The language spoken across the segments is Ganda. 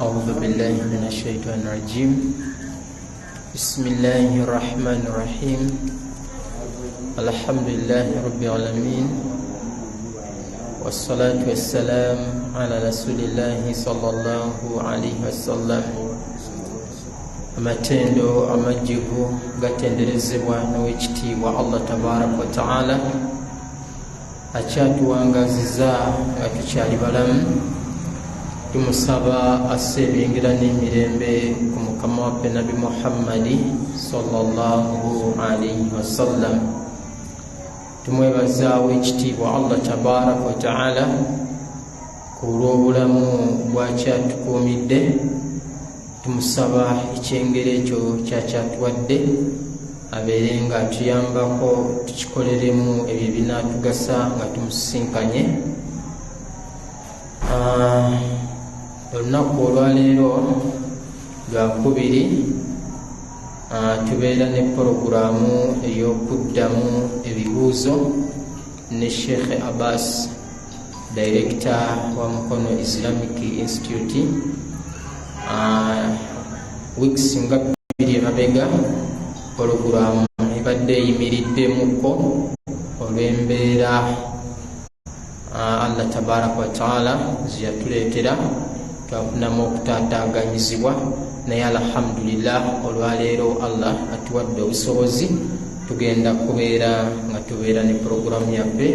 أعوذ بالله من الشيطان الرجيم. بسم الله الرحمن الرحيم. الحمد لله رب العالمين، والصلاة والسلام على رسول الله صلى الله عليه وسلم. Amatendo amajjuvu gatenderezebwa n'Owekitiibwa Allah tabaraka wataala, akyatuwangaziza nga tukyali balamu. Tumusaba asse ebyengera n'emirembe ku mukama waffe Nabi Muhammadi sallallahu alaihi wasallam. Tumwebaza Owekitiibwa Allah tabaraka wataala ku lw'obulamu bwakyatukuumidde. Tumusaba ekyengera ekyo kyakyatuwadde abeere nga atuyambako tukikoleremu ebyo ebinaatugasa nga tumusisinkanye. Olunaku olwaleero lwakubiri, tubeera ne porogulaamu ey'okuddamu ebibuuzo ne Sheikh Abbas, director wa Mukono Islamic Institute. Weeks nga 2 emabega pologulaamu ebadde eyimiriddemuko olw'embeera Allah tabaraka wataala zeyatuleetera, twafunamu okutaataaganyizibwa. Naye alhamdulillah, olwaleero Allah atuwadde obusobozi, tugenda kubeera nga tubeera ne puroguramu yaffe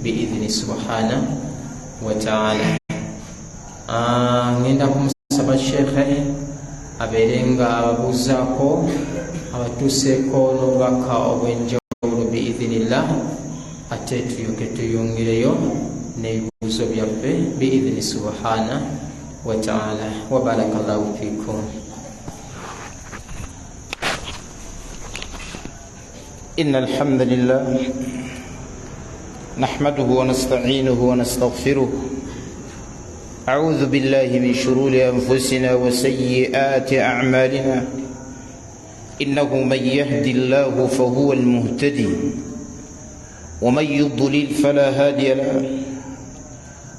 biidhini subhana wataala. Ngenda kumusaba shekhe abeere nga ababuuzaako, abatuuseeko n'obubaka obw'enjawulo biidhinillah, ate tulyoke tuyongereyo n'ebibuuzo byaffe biidhini subhana wataala. Wabarakallahu fikum. إن الحمد لله نحمده ونستعينه ونستغفره. أعوذ بالله من شرور أنفسنا وسيئات أعمالنا. إنه من يهدي الله فهو المهتدي، ومن يضلل فلا هادي له.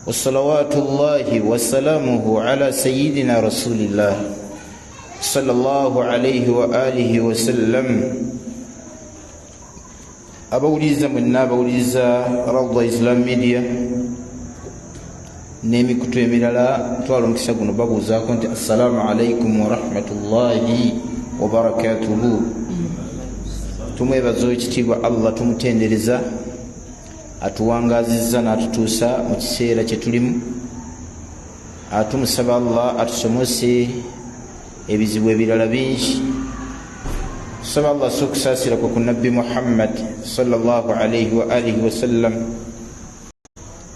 وصلوات الله وسلامه على سيدنا رسول الله صلى الله عليه وآله وسلم. Abawuliriza mwenna abawuliriza Rawda Islam Media n'emikutu emirala, twala omukisa guno babuuzaako nti assalaamu alaikum warahmatullahi wabarakatuhu. Tumwebaza ekitiibwa Allah, tumutendereza atuwangazizza n'atutuusa mu kiseera kye tulimu. Tumusaba Allah atusomose ebizibu ebirala bingi. Tusaba Allah asse okusaasira kwe ku Nabbi Muhammad sallallahu alaihi wa alihi wasallam.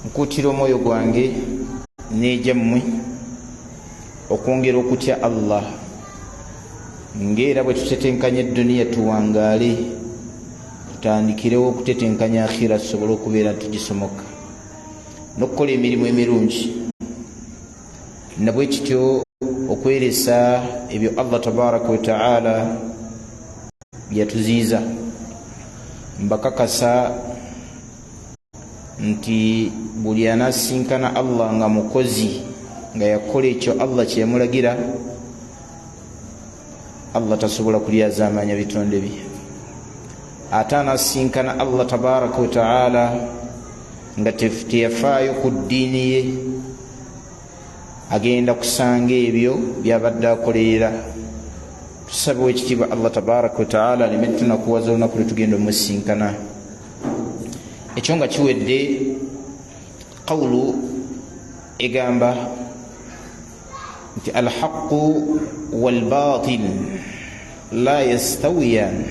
Nkuutira omwoyo gwange n'egyammwe okwongera okutya Allah, ng'era bwe tutetenkanya edduniya tuwangaale, tutandikirewo okutetenkanya akhira, tusobole okubeera tugisomoka n'okukola emirimu emirungi, nabwe kityo okweresa ebyo Allah tabaraka wataala byatuziiza. Mbakakasa nti buli anasinkana Allah nga mukozi, nga yakola ekyo Allah kyeyamulagira, Allah tasobola kulyazaamanya bitonde bye. Ate anasinkana Allah tabaraka wataala nga teyafaayo ku ddiini ye, agenda kusanga ebyo byabadde akolerera. Tusabe Owekitiibwa Allah tabaraka wataala aleme tunakuwaza olunaku lwetugenda omusinkana. Ekyo nga kiwedde, qawulu egamba nti alhaqu walbatil la yastawiyan,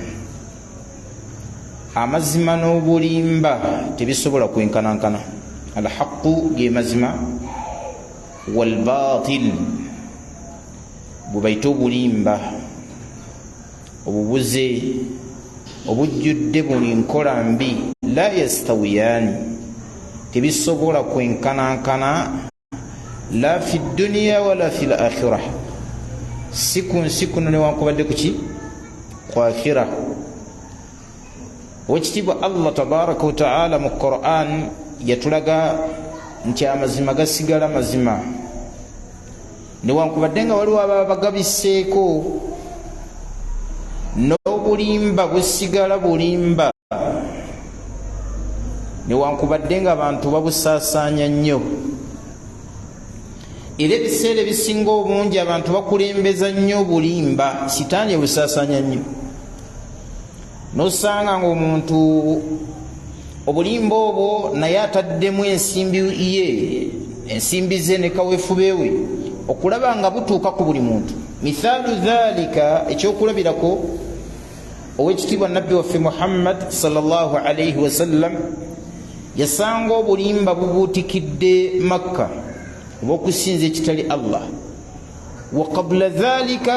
amazima n'obulimba tebisobola kwenkanankana. Alhaqu ge mazima, walbatil bwebaita obulimba obubuze obujjudde buli nkola mbi, la yastawiyani, tebisobola kwenkanankana, la fi dduniya wala fi l akhira, si ku nsi kuno newankubadde kuki ku akhira. Owekitiibwa Allah tabaraka wataala mu Quran yatulaga nti amazima gasigala mazima. Newankubadde nga waliwo ababa bagabiseeko, n'obulimba busigala bulimba, newankubadde nga abantu babusaasaanya nnyo. Era ebiseera ebisinga obungi abantu bakulembeza nnyo obulimba, sitaani ebusaasaanya nnyo, nosanga nga omuntu obulimba obwo naye ataddemu ensimbi ye, ensimbi ze ne kaweefube we okulaba nga butuuka ku buli muntu. Mithaalu dhalika, ekyokulabirako, owekitiibwa Nabbi waffe Muhammad sallallahu alaihi wasallam yasanga obulimba bubuutikidde Makka oba okusinza ekitali Allah. Wa qabula dhalika,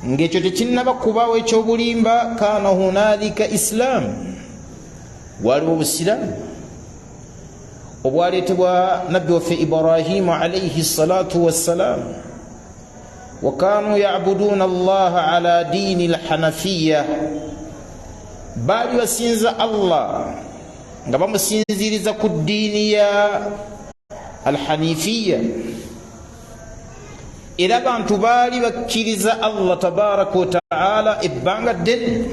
ng'ekyo tekinnaba kubaawo ekyobulimba, kaana hunalika Islam, waliwo obusiraamu obwaleetebwa Nabbi waffe Ibrahimu alaihi salatu wassalam. Wakanu yabuduuna Allaha ala diini lhanafiya, baali basinza Allah nga bamusinziriza ku ddiini ya alhanifiya. Era abantu baali bakkiriza Allah tabaraka wataala ebbanga ddene.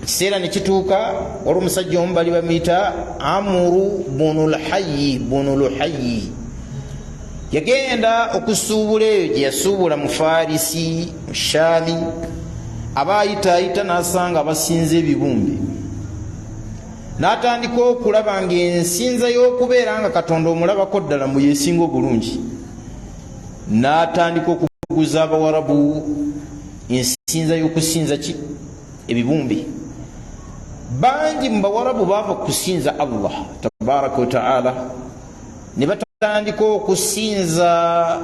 Ekiseera ne kituuka, waliwo omusajja omu bali bamuyita Amuru bunu Lhayi bunu Luhayi, yagenda okusuubula eyo gye yasuubula mu Farisi, mu Shaami. Aba ayitaayita n'asanga abasinza ebibumbe, n'atandika okulaba ng'ensinza y'okubeera nga Katonda omulabako ddala mu yesinga obulungi, n'atandika okuguza Abawarabu ensinza y'okusinza ki? Ebibumbe. Bangi mu Bawarabu baava kusinza Allah tabaraka wataala ne batandika okusinza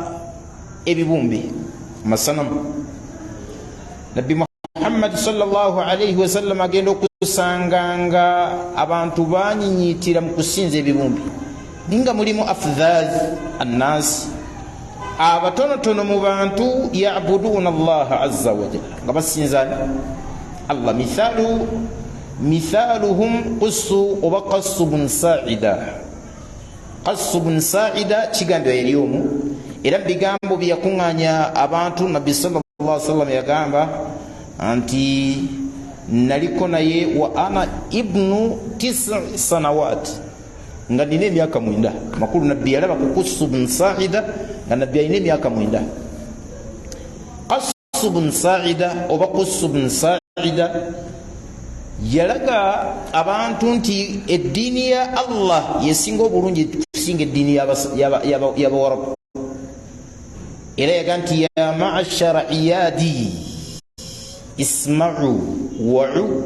ebibumbe, amasanamu. Nabbi Muhammadi sallallahu alaihi wasallam agenda okusanga nga abantu banyinyitira mu kusinza ebibumbe, ninga mulimu afdhaz annasi, abatonotono mu bantu, yabuduuna Allaha azza wajalla, nga basinza Allah. Mithaluhum Qussu oba Qassu bun Saida. Qassu bun Saida kigambibwa yali omu, era mu bigambo bye yakuŋŋaanya abantu, Nabbi sallallahu sallam yagamba nti naliko naye wa ana ibnu 9 sanawat, nga nina emyaka 9. Makulu, Nabbi yalaba ku Qussu bun Saida nga Nabbi alina emyaka 9. Qassu bun Saida oba Qussu bun Saida yalaga abantu nti eddiini ya Allah yesinga obulungi kusinga eddiini y'Abawarabu. Era yaga nti ya ma'ashara Iyadi isma'u wa'u,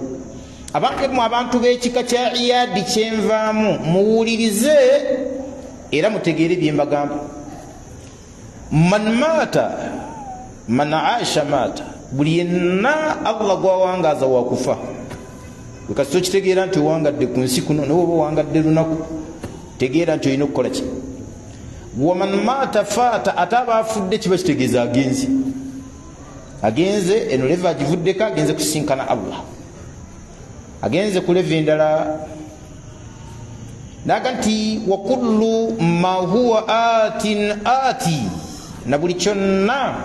abantu mu abantu b'ekika kya Iyadi kyenvaamu, muwulirize era mutegeere byembagamba. Man maata, man aasha maata, buli yenna Allah gwawangaaza wakufa. Wekasita okitegeera nti owangadde ku nsi kuno, nawe oba owangadde lunaku, tegeera nti olina okukola ki. Waman maata faata, ate aba afudde kiba kitegeeza agenze, agenze eno leva agivuddeko, agenze kusinkana Allah, agenze ku leva endala. Naga nti wakullu ma huwa atin ati, na buli kyonna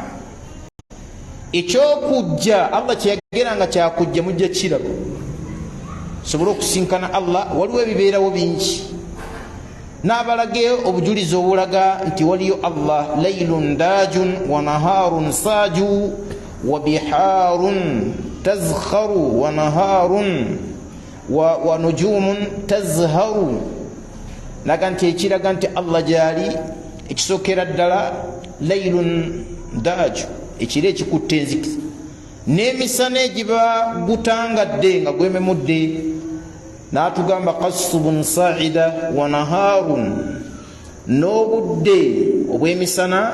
ekyokujja Allah kyeyagera nga kyakujja mujja kiraba, sobole okusinkana Allah. Waliwo ebibeerawo bingi, n'abalage obujulizi obulaga nti waliyo Allah. Lailun dajun wa naharun saaju wa biharun tazkharu wa naharun wa nujumun tazharu. Naga nti ekiraga nti Allah gyali, ekisookera ddala lailun daaju, ekiro ekikutte enzikiza, n'emisana egiba gutangadde nga gwememudde. N'atugamba Qassu bun Saida wa naharun, n'obudde obw'emisana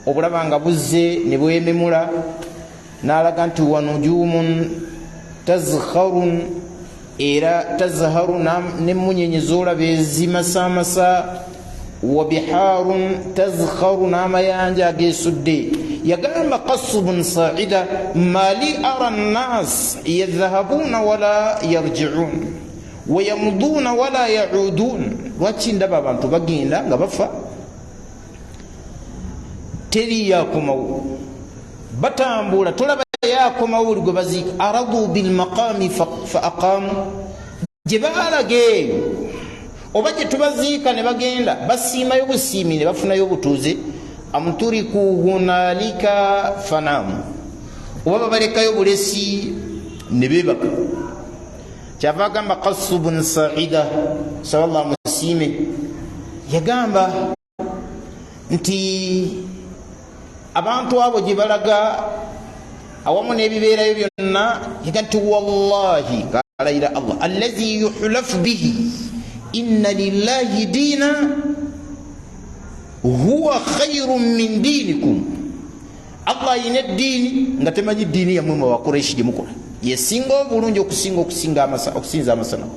obulaba nga buzze ne bwememula. N'alaga nti wa nujumun tazkharun, era tazharu, n'emmunyenye z'olaba ezimasamasa, wa biharun tazkharu, n'amayanja ageesudde. Yagamba Qassu bun Saida mali ara nnas yadhahabuuna wala yarjiun wayamuduuna wala yaudun, lwaki ndaba abantu bagenda nga bafa? Teriyo akomawo, batambula tolaba yakomawo. Buli gwe baziika, aradu bilmaqami fa aqamu, gye baalaga eyo oba gye tubaziika ne bagenda basiimayo busiimi ne bafunayo obutuuze. Amturiku hunalika fanamu, oba babalekayo bulesi ne beebaka. Kyava agamba Kasu bun Saida, sala musiime, yagamba nti abantu abo gye balaga awamu n'ebibeerayo byonna, yaga nti wallahi, ngaalayira Allah allazi yuhlafu bihi, inna lillahi diina huwa khairu min diinikum. Allah ayina eddiini nga temanyi ddiini yammwe mwe Bakureishi gyemukola, yesinga obulungi okusinga okusinza amasanamu.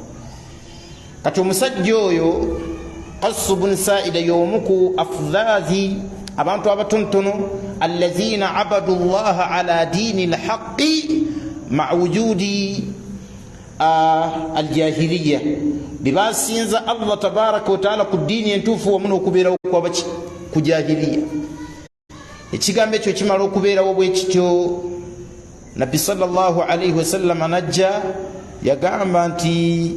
Kati omusajja oyo Kasu bun Saida y'omu ku afdhazi, abantu abatonotono, allazina abadu llaha ala diini lhaqi maa wujudi aljahiliya, bebasinza Allah tabaraka wataala ku ddiini entuufu wamu n'okubeerawo kwabaki ku jahiliya. Ekigambo ekyo kimala okubeerawo bwe kityo, Nabbi sallallahu alaihi wasallama najja yagamba nti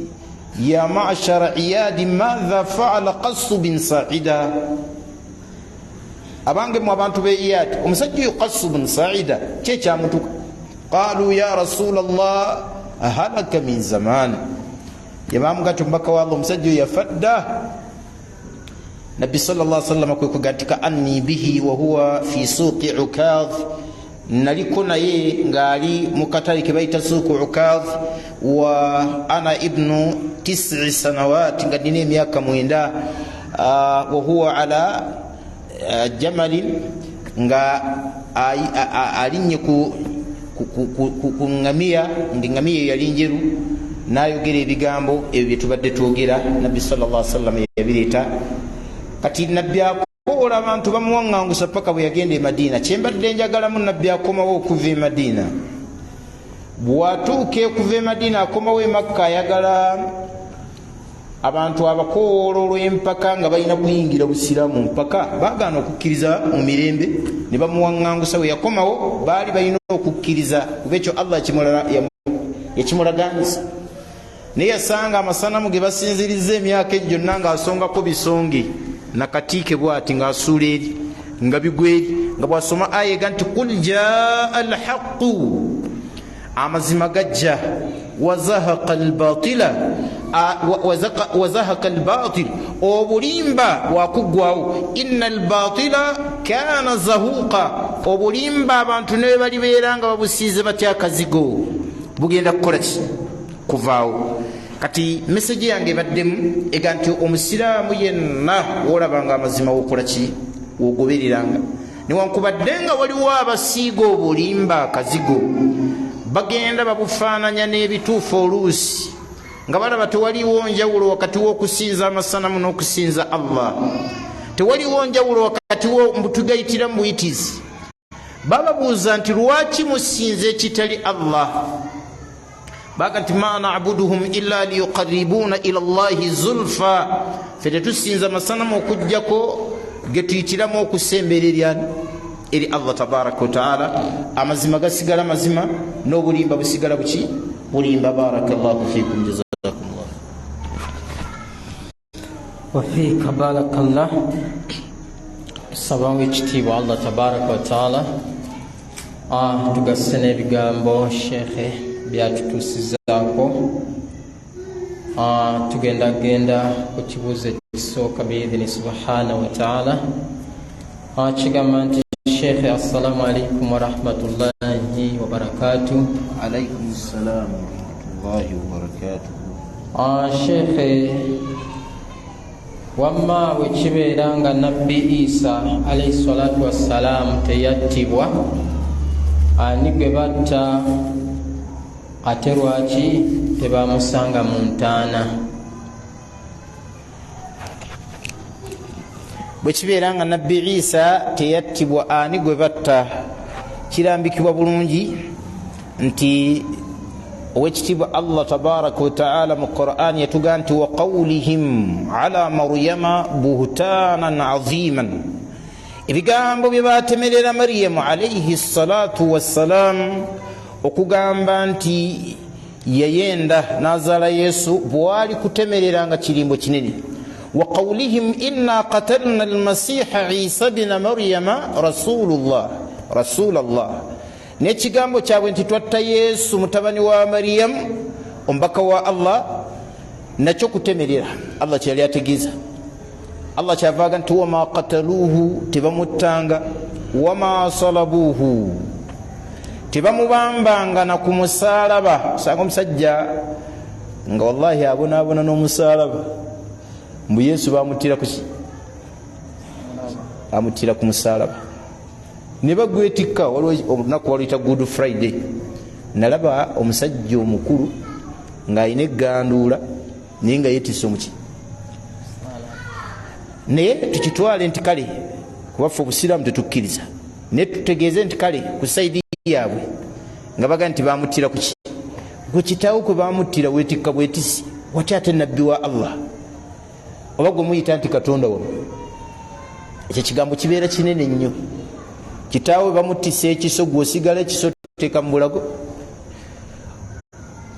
ya mashara iyadi, matha faala Kasu bin Saida? Abange mu abantu be Iyadi, omusajja oyo Kasu bin Saida kyekyamutuka? Qalu ya rasula llah, halaka min zaman. Yabamuga ti omubaka wa Allah, omusajja oyo yafa dda. Nabbi sal llah sallama kwe kuga nti kaanni bihi wahuwa fi suuqi Ukadh, naliko naye ng'ali mu katale ke bayita suuku Ukadh, wa ana ibnu 9 sanawat, nga nina emyaka 9, wahuwa ala jamalin, nga alinnye ku ŋŋamiya, nga eŋŋamiya yali njeru, n'ayogera ebigambo ebyo bye tubadde twogera. Nabbi sal llah sallama yabireeta. Kati Nabbi akowola abantu, bamuwaŋŋangusa paka bwe yagenda e Madiina. Kyembadde njagalamu, Nabbi akomawo okuva e Madiina. Bw'atuuka okuva e Madiina, akomawo e Makka, ayagala abantu abakowoola olw'empaka nga balina kuyingira busiraamu mpaka bagaana okukkiriza mu mirembe ne bamuwaŋŋangusa. Bwe yakomawo, baali balina okukkiriza, kuba ekyo Allah yakimulaganyisa, naye yasanga amasanamu ge basinziriza emyaka egyo gyonna ng'asongako bisonge nakatiike bwati, ng'asuula eri nga bigwa eri, nga bw'asoma aya ega nti qul jaa alhaqu, amazima gajja, wazahaqa albatila, wazahaka albatil, obulimba bwakuggwawo, inna albatila kana zahuqa. Obulimba abantu ne balibeera nga babusiize batya akazigo, bugenda kukola ki? Kuvaawo. Kati meseji yange ebaddemu ega nti omusiraamu yenna woolabanga amazima, wokola ki? Wogobereranga, newankubadde nga waliwo abasiiga obulimba akazigo, bagenda babufaananya n'ebituufu, oluusi nga balaba tewaliwo njawulo wakati w'okusinza amasanamu n'okusinza Allah, tewaliwo njawulo wakati tugayitira mu buyitizi. Bababuuza nti lwaki musinza ekitali Allah? Baga nti ma nabuduhum illa liyuqaribuna ila llahi zulfa, fe tetusinza masanamu okugjako getuyitiramu okusembera eryani? Eri Allah tabaraka wataala. Amazima gasigala mazima, n'obulimba busigala buki? Bulimba. Baraka llahu fikum, jazakum llah. Wafiika barakallah. Tusabawo ekitiibwa Allah tabaraka wataala tugasse n'ebigambo shekhe byatutuusizaako. Tugenda genda ku kibuuzo ekisooka biidhini subhanahu wataala. Kigamba nti shekhe, assalamu alaikum warahmatullahi wabarakatuh. Alaikum salam warahmatullahi wabarakatuh. Shekhe, wamma bwe kibeera nga Nabbi Isa alaihi salatu wassalaamu teyattibwa, ani gwe batta, ate lwaki tebamusanga mu ntaana? Bwe kibeera nga Nabbi Isa teyattibwa, ani gwe batta? Kirambikibwa bulungi nti owekitiibwa Allah tabaraka wataala mu Quran yatugaa nti wa qawulihim ala Maryama buhtanan aziman. Ebigambo bye batemerera Mariyamu alaihi salatu wassalam okugamba nti yayenda n'azaala Yesu, bwali kutemerera nga kirimbo kinene. Wa qawlihim inna qatalna almasiha Isa bina Maryama rasulullah rasulallah, n'ekigambo kyabwe nti twatta Yesu mutabani wa Mariyamu omubaka wa Allah, nakyo kutemerera. Allah kyeyali ategeeza, Allah kyavaga nti wama kataluuhu, tebamuttanga, wama salabuuhu, tebamubambanga na ku musalaba. Osanga omusajja nga wallahi abonaabona n'omusalaba, mbu Yesu bamuttira kuki? Bamuttira ku musalaba ne bagwetikka. Waliwo olunaku waluyita Good Friday, nalaba omusajja omukulu ng'alina egganduula naye nga yetisse omuki. Naye tukitwale nti kale kubaffe obusiraamu tetukkiriza, naye tutegeeze nti kale ku saidi yaabwe nga baga nti bamuttira kuki? Gwe kitaawo kwe bamuttira wetikka bwetisi wati, ate nabbi wa Allah oba gwe muyita nti Katonda wano? Ekyo kigambo kibeera kinene nnyo. Kitaawe bamuttisa ekiso, gwe osigala ekiso teeka mu bulago.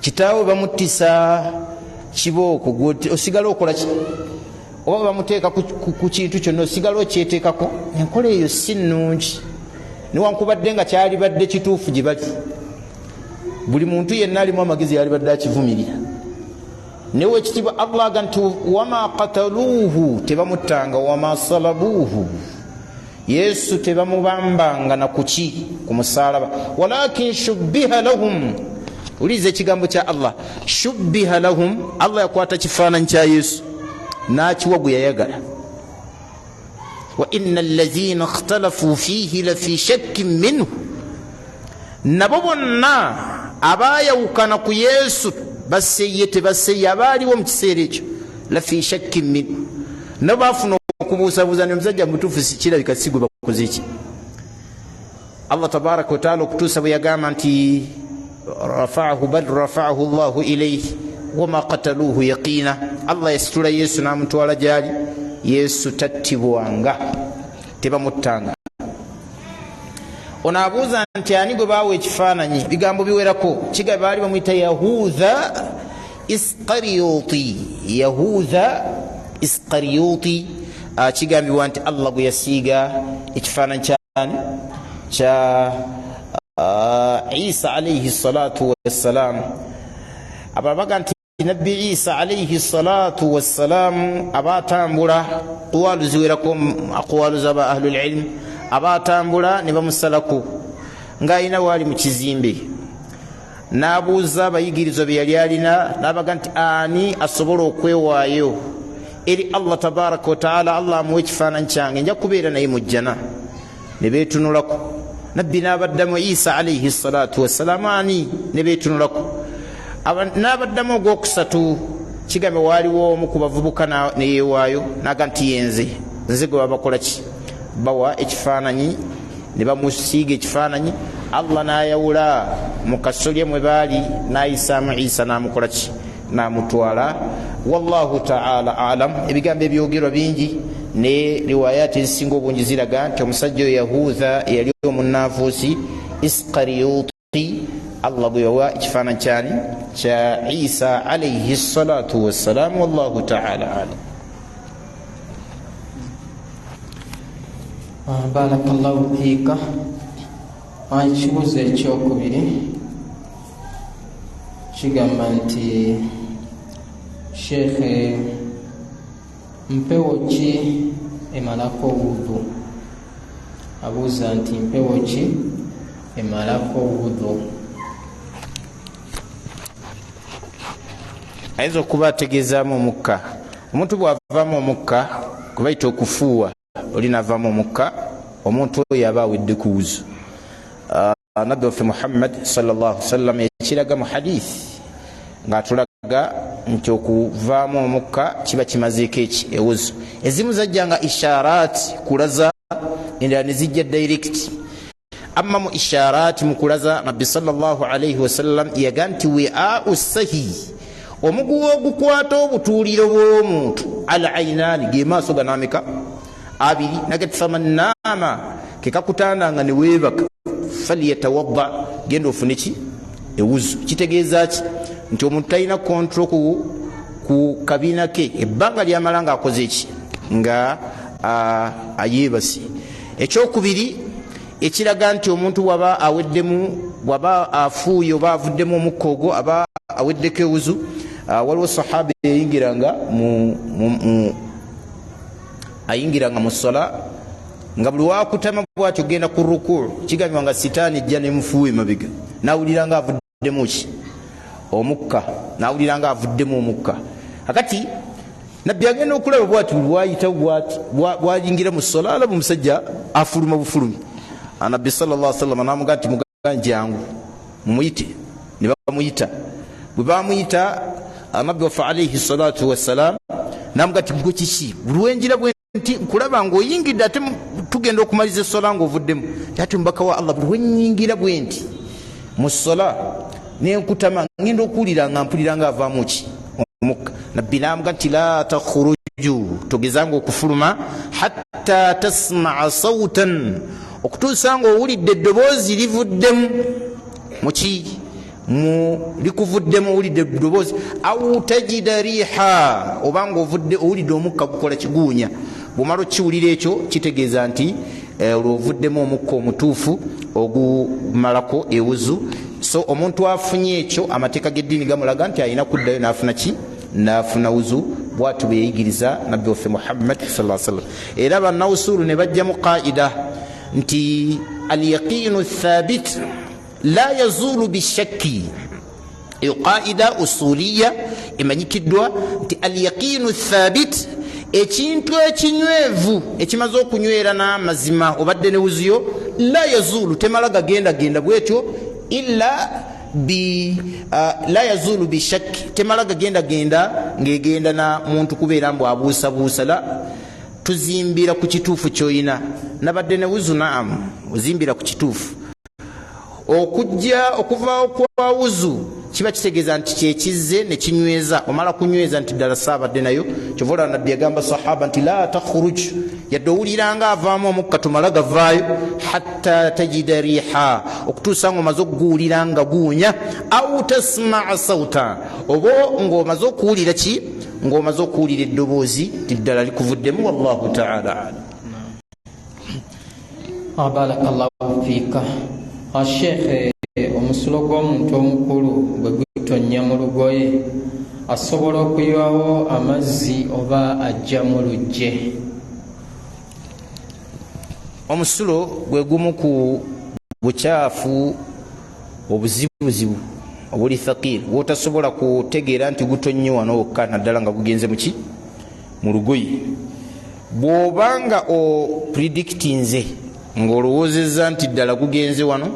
Kitaawe bamuttisa kibooko, gwe osigala okola ki? Oba bamuteeka ku kintu kyonna, osigala okyeteekako. Enkola eyo si nnungi, newankubadde nga kyalibadde kituufu gye bali. Buli muntu yenna alimu amagezi yalibadde akivumirira. Naye wekitiibwa Allah aga nti wama kataluuhu, tebamuttanga, wama salabuuhu, Yesu tebamubambanga na kuki? Ku musalaba. Walakin shubbiha lahum. Wuliriza ekigambo kya Allah, shubbiha lahum. Allah yakwata kifaananyi kya Yesu n'akiwa gwe yayagala. Wa inna allazina ikhtalafu fihi lafi shakkin minhu, nabo bonna abayawukana ku Yesu, baseye tebaseye, abaaliwo mu kiseera ekyo, lafi shakkin minhu, nabo bafuna okubuusabuusa ni omusajja mutuufu kirabika si gwe bakoze ki. Allah tabaraka wataala okutuusa bwe yagamba nti rafaahu, bal rafaahu llahu ilaihi wama kataluuhu yaqiina. Allah yasitula Yesu n'amutwala gyali. Yesu tattibwanga, tebamuttanga. Ono abuuza nti ani gwe baawa ekifaananyi? Bigambo biwerako kiga baali bamuyita Yahutha Iskariyoti. Yahutha Iskariyoti kigambibwa nti Allah gwe yasiiga ekifaananyi kyani? Kya Isa alaihi salatu wassalam. Abalala baga nti Nabbi Isa alaihi salatu wassalam aba atambula, aqwalu ziwerako, aqwalu zaba ahlulilm, aba atambula ne bamusalako ng'alina waali mu kizimbe, n'abuuza abayigirizwa bye yali alina, n'abaga nti ani asobola okwewaayo eri Allah tabaraka wataala, Allah amuwa ekifaananyi kyange, nja kubeera naye mu jjana? Ne beetunulako. Nabbi n'abaddamu Isa alaihi salatu wassalamu ani? Ne beetunulako. N'abaddamu ogwokusatu. Kigambe waaliwo omu ku bavubuka neyewaayo naga nti yenze, nze gwe babakola ki? Bawa ekifaananyi. Ne bamusiiga ekifaananyi, Allah n'ayawula mu kasolya mwe baali, n'ayisaamu Isa, n'amukola ki? N'amutwala. Wallahu taala alam. Ebigambo ebyogerwa bingi, ne riwayati ezisinga obungi ziraga nti omusajja oyo Yahutha eyali omunanfuusi Iskariyoti, Allah gwe yawa ekifaananyi kyani? Kya Isa alaihi salatu wassalam. Wallahu taala alam. Barakallahu fiika. Ekibuuzo ekyokubiri kigamba nti sheekhe, mpewo ki emalako wudhu? Abuuza nti mpewo ki emalako wudhu? Ayinza okuba ategeezaamu omukka. Omuntu bw'avaamu omukka, kubayita okufuuwa, oli navaamu omukka, omuntu oyo aba awedde ku wuzu. Nabbi waffe Muhammad sallallahu sallam yakiraga mu hadithi ng'atulaga nti okuvaamu omukka kiba kimazeeko eki? Ewuzu. Ezimu zajja nga isharat, kulaza, endala ne zijja direct. Amma mu isharat, mu kulaza, nabbi sallallahu alaihi wasallam yaga nti wiau sahi, omuguwa ogukwata obutuuliro bw'omuntu, al ainani, ge maaso ganameka. Abiri nagati faman naama kekakutandanga neweebaka falyatawadda, genda ofune ki ewuzu. Kitegeeza ki? Nti omuntu talina control ku kabiina ke ebbanga lyamala nga akoze ki, nga ayeebase. Ekyokubiri ekiraga nti omuntu bwaba aweddemu, bwaba afuuye oba avuddemu omukka ogwo, aba aweddeko ewuzu. Waliwo sahaba ayingiranga mu sola nga buli wakutama bwatyo genda ku rukuu, kigambibwa nga sitaani ejja nemufuuwa emabega, nawulira nga avuddemu ki omukka, nawulira nga avuddemu omukka. Akati nabbi agenda okulaba bwati buli bwayita bwati bwayingira mu sola, alaba omusajja afuluma bufulumi. Nabbi sallallahu alaihi wasallam namugaa nti mugaa jangu mumuyite. Ne bamuyita, bwe bamuyita nabbi waffe alaihi salatu wassalam namugaa nti gwe kiki, buli wenjira bwe nti nkulaba ng'oyingidde, ate tugenda okumaliza essola ng'ovuddemu. Ati mubaka wa Allah, buli wenyingira bwe nti mu ssola nenkutama ngenda okuwulira nga mpulira nga avaamu ki omukka. Nabbi namuga nti la takhruju, togezanga okufuluma hatta tasmaa sautan, okutuusa nga owulidde eddoboozi livuddemu muki, likuvuddemu, owulidde eddoboozi, au tajida riha, obanga owulidde omukka gukola kiguunya. Bwomala okiwulira ekyo kitegeeza nti olwo ovuddemu omukka omutuufu ogumalako ewuzu. So omuntu afunye ekyo, amateeka g'eddiini gamulaga nti alina kuddayo n'afuna ki, n'afuna wuzu. Bwatyo bwe yayigiriza nabbi waffe Muhammad sallallahu alaihi wasallam. Era bannawusuulu ne bajjamu qaida nti alyaqinu thabit la yazulu bishakki. Eyo qaida usuliya emanyikiddwa nti alyaqinu thabit, ekintu ekinywevu ekimaze okunywera n'amazima obadde ne wuzuyo, la yazulu, temala gagendagenda bwetyo, illa bi la yazulu bishakki, temala gagendagenda ng'egenda na muntu kubeera mbu abuusabuusa. La, tuzimbira ku kituufu ky'oyina. Nabadde ne wuzu, naamu, ozimbira ku kituufu. Okujja okuvaawo kwa wuzu kiba kitegeeza nti kyekizze ne kinyweza, omala kunyweza nti ddala saabadde nayo. Kyova olaba nabbi yagamba sahaba nti la takhruj, yadde owuliranga avaamu omukka tumala gavaayo, hatta tajida riha, okutuusa nga omaze okuguwulira nga guwunya, au tasmaa sauta, oba ng'omaze okuwulira ki, ng'omaze okuwulira eddoboozi nti ddala likuvuddemu. Wallahu taala alam. Barakallahu fiika. Sheekhe, omusulo gw'omuntu omukulu bwe gutonnya mu lugoye, asobola okuyiwawo amazzi oba ajja mu lujje? Omusulo gwe gumu ku bukyafu obuzibuzibu obuli thaqir, wotasobola kutegeera nti gutonnye wano wokka, naddala nga gugenze muki mu lugoye. Bw'obanga opredictinze ng'olowoozezza nti ddala gugenze wano,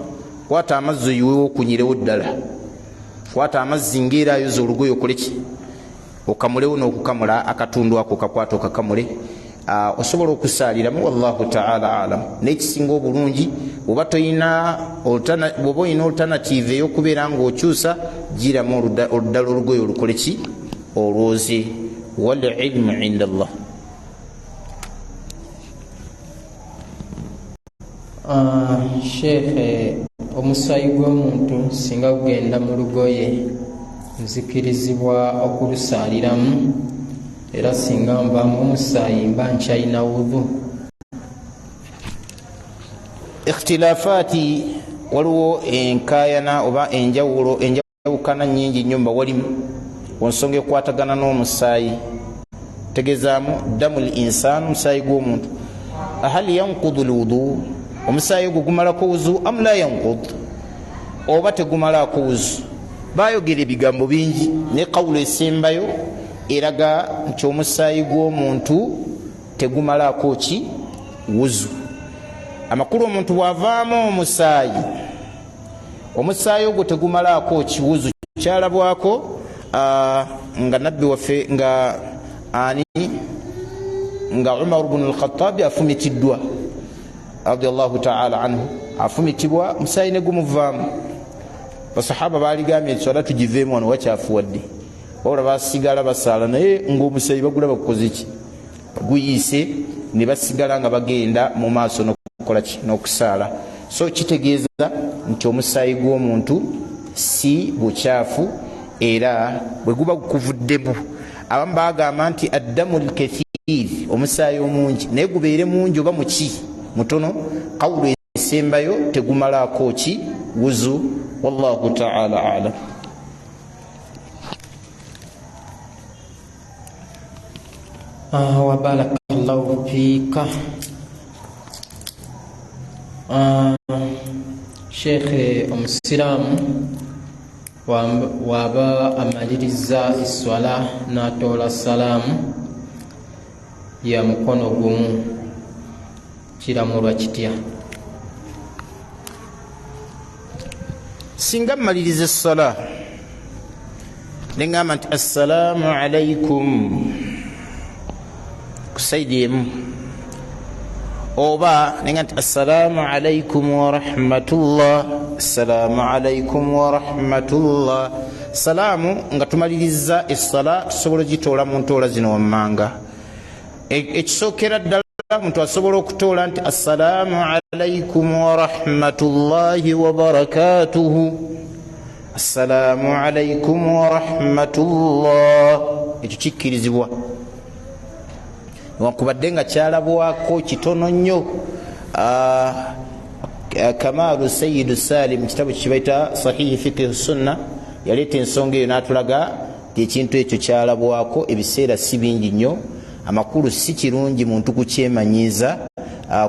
kwata amazzi oyiwewo okunyirewo ddala, kwata amazzi ngaera ayoza olugoye okole ki, okamulewo n'okukamula akatundu ako kakwata okakamule, osobola okusaaliramu. Wallahu taala alam. Naye kisinga obulungi bwoba toyina, bwoba olina alternative ey'okubeera ng'okyusa, giramu oluddala olugoye olukole ki, olwoze. Walilmu inda Allah. Sheekhe, omusaayi gw'omuntu singa gugenda mu lugoye, nzikirizibwa okulusaaliramu? Era singa nvaamu omusaayi mba nkyalina wudhu? Ikhtilafaati, waliwo enkaayana oba enjawulo, enjawukana nnyingi nnyo mbawalimu ku nsonga ekwatagana n'omusaayi. Tegezaamu damu l insan, omusaayi gw'omuntu, hal yankudu lwudu, omusaayi ogwo gumalako wuzu, am la yankud, oba tegumalako wuzu? Bayogera ebigambo bingi, naye kawulo esembayo eraga nti omusaayi gw'omuntu tegumalako ki wuzu. Amakulu, omuntu bw'avaamu omusaayi, omusaayi ogwo tegumalako ki wuzu. Kyalabwako nga nabbi waffe nga ani, nga Umar bnu Lkhatabi afumitiddwa radiallahu taala anhu, afumitibwa musaayi ne gumuvaamu. Basahaba baligambye nti swala tugiveemu wano wakyafuwadde, wabula basigala basaala, naye ngaomusaayi bagulaba kukoze ki, guyiise. Ne basigala nga bagenda mu maaso n'okukola ki? N'okusaala. So kitegeeza nti omusaayi gw'omuntu si bukyafu, era bwe guba gukuvuddemu, abamu bagamba nti addamu lkathir, omusaayi omungi, naye gubeere mungi oba muki mutono, kawulu esembayo tegumalaako ki? Wuzu. Wallahu taala alam. Wa barakallahu fiika. Sheekhe, omusiraamu waba amaliriza eswala n'atoola salaamu ya mukono gumu, kiramulwa kitya? Singa mmaliriza essala neŋŋamba nti assalaamu alaikum ku saidi emu, oba nenga nti assalaamu alaikum warahmatullah, assalaamu alaikum warahmatullah, salaamu nga tumaliriza essala, tusobola ogitoola mu ntoola zino wammanga. Ekisookera ddala, omuntu asobola okutoola nti assalaamu alaikum warahmatullahi wabarakatuhu, assalaamu alaikum warahmatullah. Ekyo kikkirizibwa, newankubadde nga kyalabwako kitono nnyo. Kamalu Sayidu Salim kitabo kibaita Sahihi Fiqhi Sunna yaleeta ensonga eyo n'atulaga nti ekintu ekyo kyalabwako ebiseera si bingi nnyo. Amakulu, si kirungi muntu kukyemanyiiza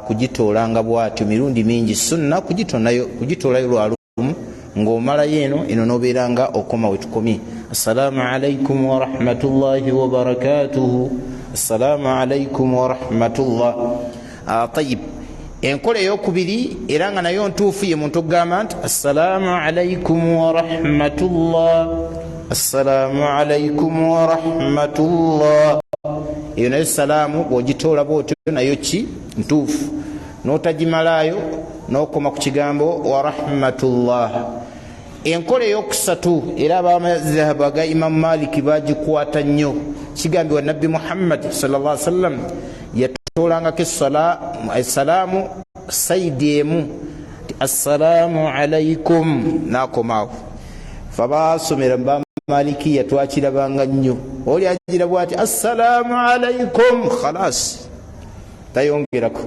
kugitoolanga bwatyo mirundi mingi. Sunna kugitoolayo lwalumu ng'omalayo eno eno nobeera nga okoma wetukomye, assalaamu alaikum warahmatullahi wabarakatuhu, assalaamu alaikum warahmatullah. Tayib, enkola eyokubiri era nga nayo ntuufu, ye muntu okugamba nti assalaamu alaikum warahmatullah, assalaamu alaikum warahmatullah. Eyo nayo salaamu bwogitoola bwotyo nayo ki? Ntuufu, notagimalaayo nokoma ku kigambo warahmatullah. Enkola eyokusatu, era abamazhabu aga Imamu Maliki bagikwata nnyo, kigambibwa Nabbi Muhammadi salla sallam yatoolangako esalaamu saidi emu nti assalaamu alaikum nakomaawo. Fe abasomera mubamalikiya twakirabanga nnyo, oli agira bwati assalaamu alaikum, khalas, tayongerako.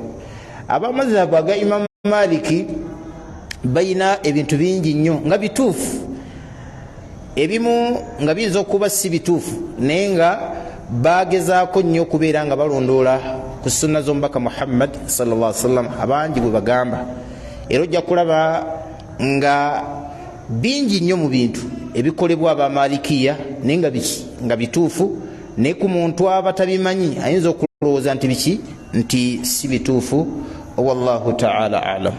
Abamazhabu aga Imamu Maliki balina ebintu bingi nnyo nga bituufu, ebimu nga biyinza okuba si bituufu, naye nga bagezaako nnyo okubeera nga balondoola ku sunna z'omubaka Muhammad salla sallam. Abangi bwe bagamba, era ojja kulaba nga bingi nnyo mu bintu ebikolebwa abamalikiya naye nga biki? Nga bituufu, naye ku muntu aba tabimanyi ayinza okulowooza nti biki? Nti si bituufu. Wallahu taala alam.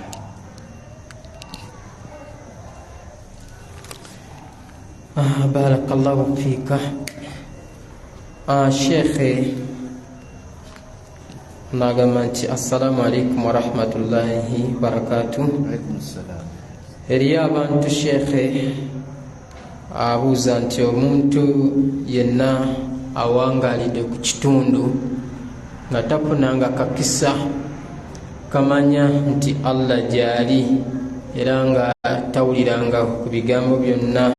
Barakallahu fika. Shekhe, nagamba nti assalaamu alaikum warahmatullahi wabarakatuh. Eriyo abantu, shekhe, abuuza nti omuntu yenna awangalidde ku kitundu nga tafunanga kakisa kamanya nti Allah gyali, era nga tawuliranga ku bigambo byonna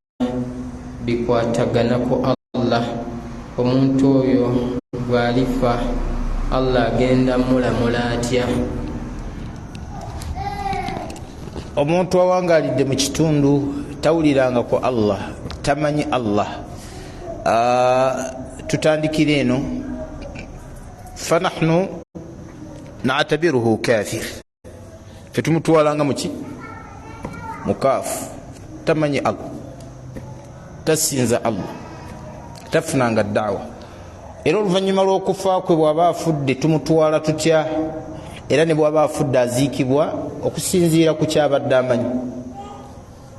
bikwatagana ku Allah, omuntu oyo bw'alifa Allah agenda mulamula atya? Omuntu awangalidde mu kitundu tawuliranga ku Allah, tamanyi Allah, tutandikira eno, fanahnu natabiruhu kafir, fetumutwalanga muki? Mukaafu. Tamanyi Allah, tasinza Allah, tafunanga daawa. Era oluvannyuma lw'okufa kwe, bw'aba afudde tumutwala tutya? Era ne bw'aba afudde aziikibwa okusinziira ku kyabadde amanyi.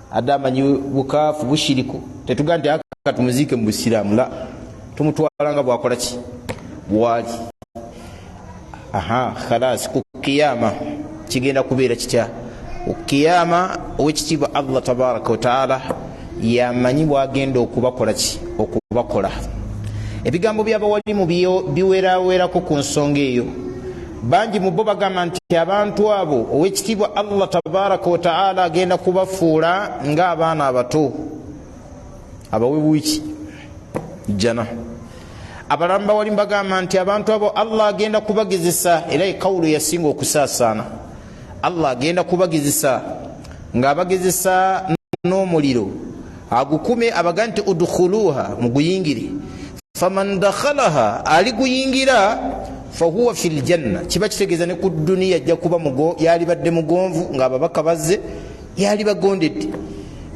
Adde amanyi bukaafu, bushiriku, tetugaa nti aka tumuziike mu busiraamu. La, tumutwala nga bwakola ki? Bwali. Aha, khalas, ku kiyama kigenda kubeera kitya? Ku kiyama owekitiibwa Allah tabaraka wataala yamanyi bwagenda okubakola ki? Okubakola. Ebigambo byabawalimu biwerawerako ku nsonga eyo. Bangi mu bo bagamba nti abantu abo owekitiibwa Allah tabaraka wataala agenda kubafuula ng'abaana abato abawe wiiki jjana. Abalala bawali bagamba nti abantu abo Allah agenda kubagezesa, era ekawulo yasinga okusaasaana, Allah agenda kubagezesa ng'abagezesa n'omuliro agukume, abaga nti udkhuluha, muguyingire, faman dakhalaha, aliguyingira, fahuwa fi ljanna. Kiba kitegeeza ne ku duniya ajja kuba yalibadde mugonvu ng'ababaka bazze, yali bagondedde.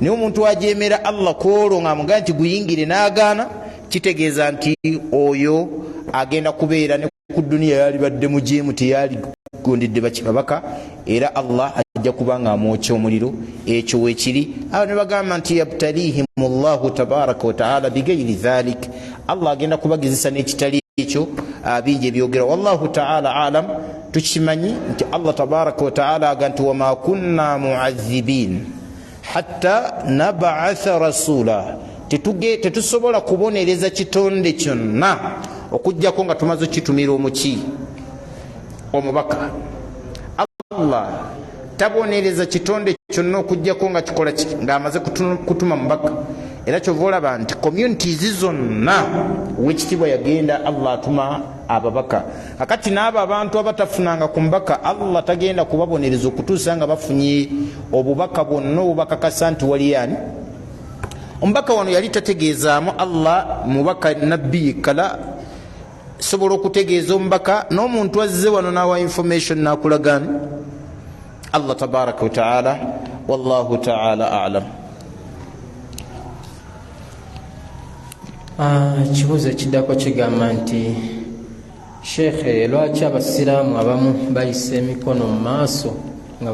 Naye omuntu ajemera Allah kwolwo ng'amugaa nti guyingire n'agaana, kitegeeza nti oyo agenda kubeera ne ku duniya yalibadde mujeemu, teyaligondedde babaka, era Allah ajja kuba nga amwokya omuliro. Ekyo wekiri awo ne bagamba nti yabtalihim llahu tabaraka wataala bigairi dhalik, Allah agenda kubagezesa n'ekitali ekyo. Bingi ebyogera, wallahu taala alam. Tukimanyi nti Allah tabaraka wataala aga nti wama kunna muazibin hatta nabaatha rasula, tetusobola kubonereza kitonde kyonna okugjako nga tumaze okitumira omuki omubaka. Allah tabonereza kitonde kyonna okugjako nga kikola ng'amaze kutuma mubaka. Era kyova olaba nti communities zonna owekitiibwa yagenda Allah atuma ababaka. Akati n'abo abantu abatafunanga ku mubaka, Allah tagenda kubabonereza okutuusa nga bafunye obubaka bwonna obubakakasa nti wali ani omubaka. Wano yali tategeezaamu Allah mubaka nabbi kala sobola okutegeeza omubaka n'omuntu azze wano n'awa information n'akulagani Allah tabaraka wataala. Wallahu taala alam. Ekibuuzo ekiddako kigamba nti sheekhe, lwaki abasiraamu abamu bayisa emikono mu maaso nga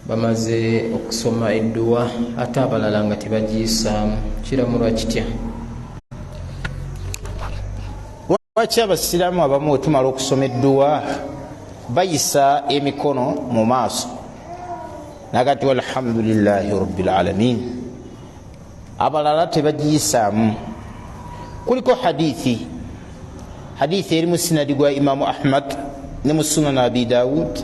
bamaze okusoma edduwa, ate abalala nga tebagiyisaamu? Kiramulwa kitya? Lwaki abasiraamu abamu wetumala okusoma edduwa bayisa emikono mu maaso nagati walhamdulillahi rabbil alamin, abalala tebagiyisaamu? Kuliko hadithi eri mu sinadi gwa Imamu Ahmad ne mu Sunan Abi Dawud,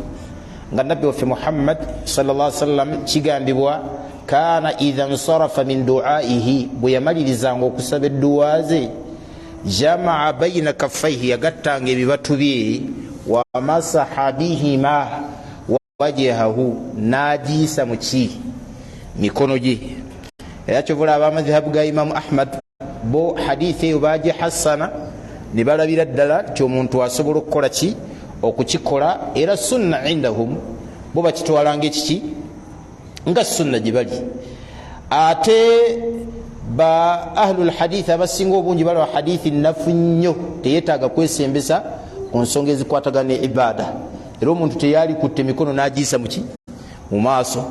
nga nabbi waffe Muhammad salla sallam kigambibwa kana idha nsarafa min duaihi, bwe yamalirizanga okusaba edduwa ze, jamaa baina kaffaihi, yagattanga ebibatu bye, wamasaha bihima wajahahu, n'agiyisa muki mikono gye. Era kyovula abamadhihabu ga Imamu Ahmad bo hadithi eyo bagihassana ne balabira ddala nti omuntu asobola okukola ki okukikola, era sunna indahum, bo bakitwalanga ekiki nga sunna gye bali. Ate ba ahlul hadithi abasinga obungi balaba hadithi nafu nnyo, teyetaaga kwesembesa ku nsonga ezikwatagana ne ibada, era omuntu teyalikutte emikono n'agiyisa muki mu maaso.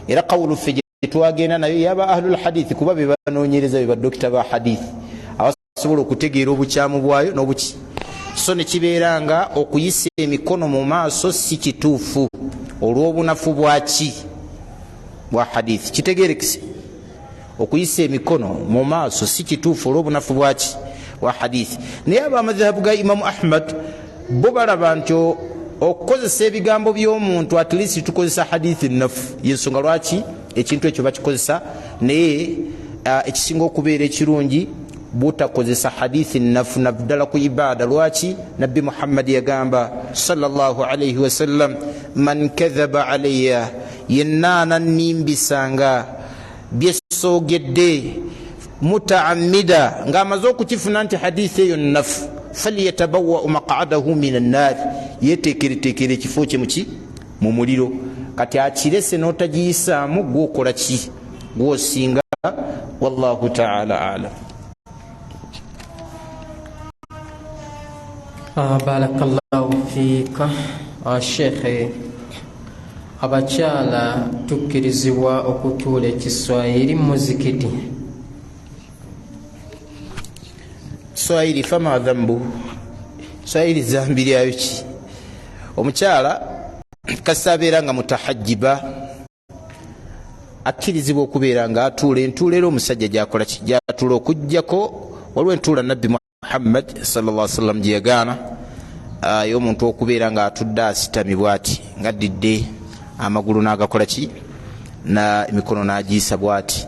Era kawulu ffe twagenda nayo yaba ahlul hadithi, kuba bebanoonyereza be badokita ba hadithi abasobola okutegeera obukyamu bwayo n'obuki. So ne kibeera nga okuyisa emikono mu maaso si kituufu olw'obunafu bwaki bwa hadithi. Kitegeerekese, okuyisa emikono mu maaso si kituufu olw'obunafu bwaki bwa hadithi. Naye abamadhahabu ga Imamu Ahmad bo balaba nti okukozesa ebigambo by'omuntu, at least tukozesa hadithi nafu, yensonga lwaki ekintu ekyo bakikozesa. Naye ekisinga okubeera ekirungi butakozesa hadithi nafu naddala ku ibada. Lwaki? Nabbi Muhammadi yagamba sallallahu alaihi wasallam, man kadhaba alaya, yenna anannimbisanga byesoogedde mutaamida, ng'amaze okukifuna nti hadithi eyo nafu, falyatabawau maqadahu min annaari, yeteekereteekere ekifo kye muki mu muliro. Kati akirese n'otagiyisaamu gwokola ki gwosinga. Wallahu taala alam. Barakallahu fiika. Shekhe, abakyala tukkirizibwa okutuula ekiswahili mu muzikiti? Swahili fama dhambu, swahili zambi lyayo ki? Omukyala kasita abeera nga mutahajjiba akkirizibwa okubeera nga atuula entuula era omusajja gyakola ki gyatuula, okugjako waliwo entuula nabbi Muhammad sallallahu alaihi wasallam gye yagaana. Y'omuntu okubeera ng'atudde asitami bwati, ng'addidde amagulu n'agakola ki na emikono n'agiyisa bwati.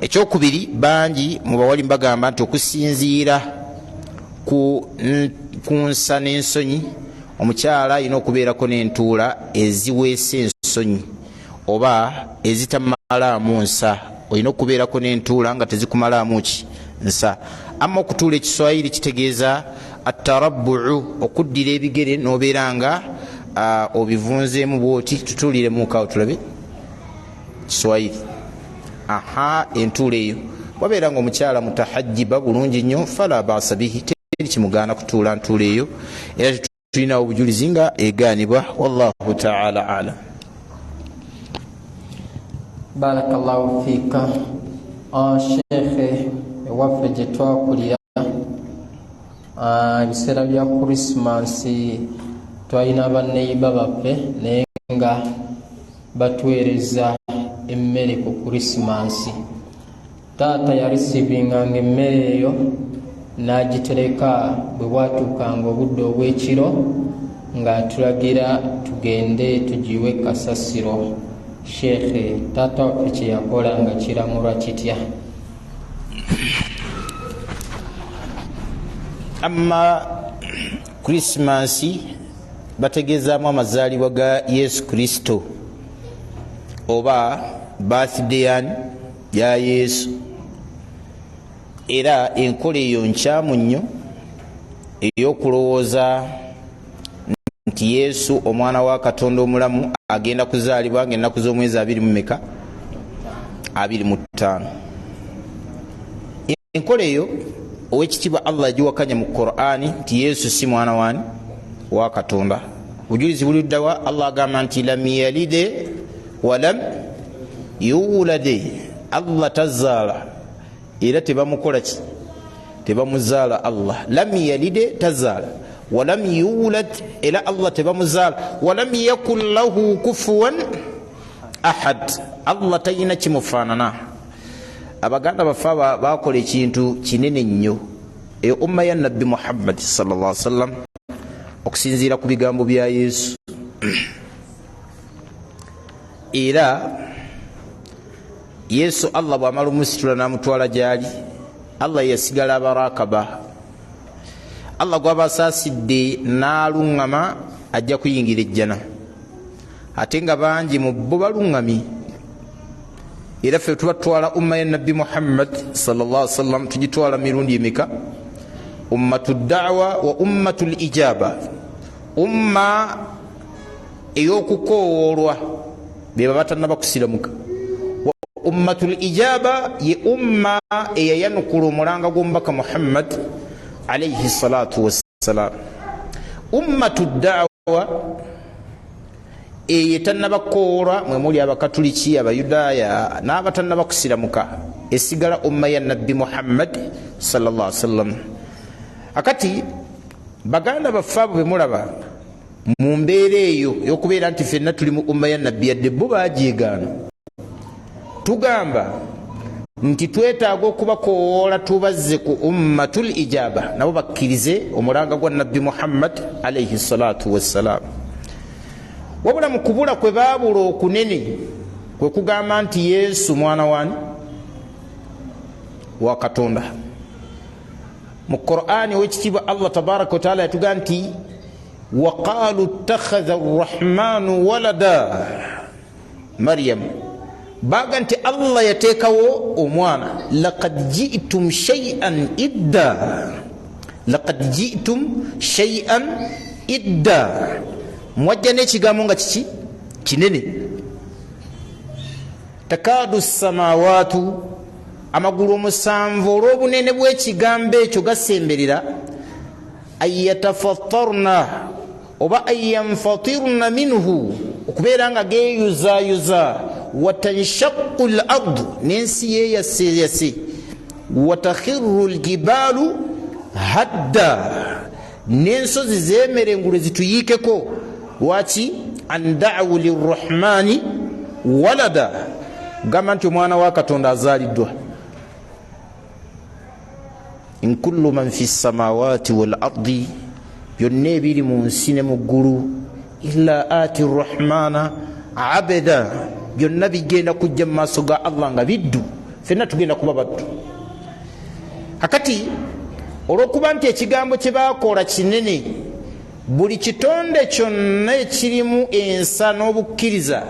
Ekyokubiri, bangi mu bawali mbagamba nti okusinziira ku nsa n'ensonyi, omukyala alina okubeerako n'entuula eziweesa ensonyi oba ezitamalaamu nsa. Olina okubeerako n'entuula nga tezikumalaamu ki nsa. Amma okutuula ekiswayiri kitegeeza atarabbuu, okuddira ebigere n'obeera nga obivunzeemu bwoti. Tutuuliremukawo tulabe kiswayiri. Aha, entuula eyo wabeera nga omukyala mutahajjiba bulungi nnyo, fala basa bihi, teri kimugaana kutuula ntuula eyo, era tulinawo obujulizi nga egaanibwa. Wallahu taala alam. Barakallahu fiika. Shekhe, ewaffe gye twakulira, ebiseera bya Krisimansi twalina banneyiba baffe, naye nga batuweereza emmere ku Krisimansi. Taata yarisivinganga emmere eyo n'agitereka, bwe bwatuukanga obudde obw'ekiro ng'atulagira tugende tugiwe kasasiro. Sheekhe, taata waffe kye yakola nga kiramulwa kitya? Amma Krisimansi bategeezaamu amazaalibwa ga Yesu Kristo oba birthday yani ya Yesu, era enkola eyo nkyamu nnyo ey'okulowooza nti Yesu omwana wa Katonda omulamu agenda kuzaalibwa ng'ennaku z'omwezi abiri mu meka? 25. Enkola eyo owekitiibwa Allah yagiwakanya mu Qur'ani nti Yesu si mwana wani wa Katonda. Bujulizi buli luddawa? Allah agamba nti lam yalide walam yuulade, Allah tazaala era tebamukola ki, tebamuzaala. Allah lam yalide, tazaala, walam yuulad, era Allah tebamuzaala, walam yakun lahu kufuwan ahad, Allah talina kimufaanana. Abaganda baffe bakola ekintu kinene nnyo eyo umma ya Nabbi Muhammad sallallahu alaihi wasallam okusinziira ku bigambo bya Yesu. Era Yesu Allah bw'amala omusitula n'amutwala gy'ali, Allah yasigala abarakaba. Allah gw'aba asaasidde n'aluŋŋama ajja kuyingira ejjana, ate nga bangi mu bo baluŋŋami. Era ffe tuba tutwala umma ya Nabbi Muhammad sallallahu alaihi wasallam, tugitwala mirundi emeka? Ummatu da'wa wa ummatu lijaba, umma ey'okukoowoolwa beba batannaba kusiramuka. Ummatu lijaba ye umma eyayanukula omulanga gw'omubaka Muhammad alaihi salatu wassalam. Ummatu da'wa eyo etannaba kukoowolwa, mwe muli Abakatuliki, Abayudaaya n'abatannaba kusiramuka, esigala umma ya Nabbi Muhammad sallallahu alaihi wasallam. Akati baganda baffe abo bemulaba mu mbeera eyo ey'okubeera nti ffenna tuli mu umma ya Nabbi, yadde bo baagyegaana, tugamba nti twetaaga okubakowoola tubazze ku ummatul ijaba, nabo bakkirize omulanga gwa Nabbi Muhammad alaihi salatu wassalam. Wabula mu kubula kwe baabula okunene kwe kugamba nti Yesu mwana wani wa Katonda. Mu Qur'ani owekitiibwa Allah tabaraka wataala yatugamba nti waqalu ittakhadha arrahmanu walada Maryam, baga nti Allah yateekawo omwana. Laqad jitum shay'an idda, laqad jitum shay'an idda, mwajja n'ekigambo nga kiki kinene. Takadu samawaatu, amagulu omusanvu olw'obunene bw'ekigambo ekyo gasemberera, anyatafatarna oba anyanfatirna minhu, okubeera nga geeyuzayuza, watanshaqu l ardu, n'ensi yeeyaseyase, watakhiru ljibaalu hadda, n'ensozi zeemerengule zituyiikeko. Lwaki? An da'u lirrahmani walada, gamba nti omwana wa Katonda azaaliddwa. In kullu man fi samawati wal ardi Byonna ebiri mu nsi ne mu ggulu, illa ati rrahmana abeda, byonna bigenda kujja mu maaso ga Allah nga biddu. Fenna tugenda kuba baddu. Kakati olwokuba nti ekigambo kye bakola kinene, buli kitonde kyonna ekirimu ensa n'obukkiriza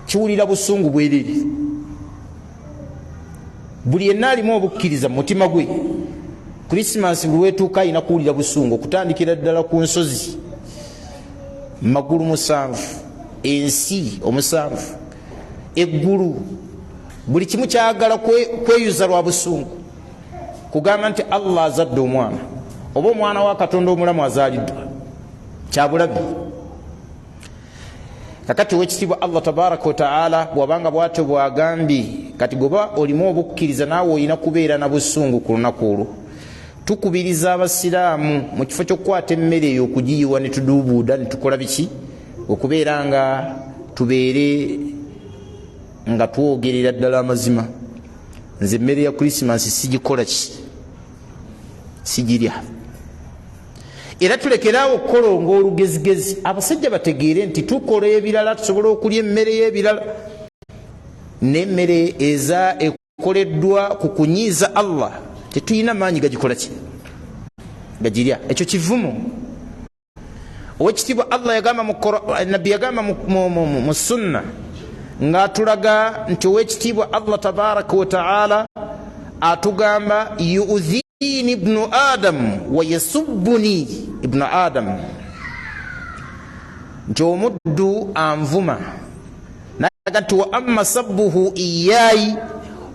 kiwulira busungu bwerere. Buli yenna alimu obukkiriza mu mutima gwe, Krisimansi buli wetuuka alina kuwulira busungu, okutandikira ddala ku nsozi magulu 7, ensi 7, eggulu, buli kimu kyagala kweyuza lwa busungu, kugamba nti Allah azadde omwana, oba omwana wa Katonda omulamu azaaliddwa. Kyabulabi. Kakati owekitiibwa Allah tabaraka wataala bwabanga bwatyo bwagambye, kati goba olimu obukkiriza, naawe olina kubeera na busungu ku lunaku olwo. Tukubiriza abasiraamu, mu kifo ky'okukwata emmere eyo okugiyiwa ne tuduubuuda ne tukola biki, okubeera nga tubeere nga twogerera ddala amazima. Nze emmere ya Krisimansi sigikola ki, sigirya. Era tulekeraawo okukolonga olugezigezi, abasajja bategeere nti tukola ebirala, tusobola okulya emmere y'ebirala, n'emmere eza ekoleddwa ku kunyiiza Allah tetulina maanyi gagikola ki, gagirya. Ekyo kivumo. Owekitiibwa Allah yagamba, nabbi yagamba mu sunna ng'atulaga nti owekitiibwa Allah tabaraka wataala atugamba, yuudhini ibnu adamu wa yasubbuni ibnu adamu, nti omuddu anvuma, naga nti wa amma sabbuhu iyayi,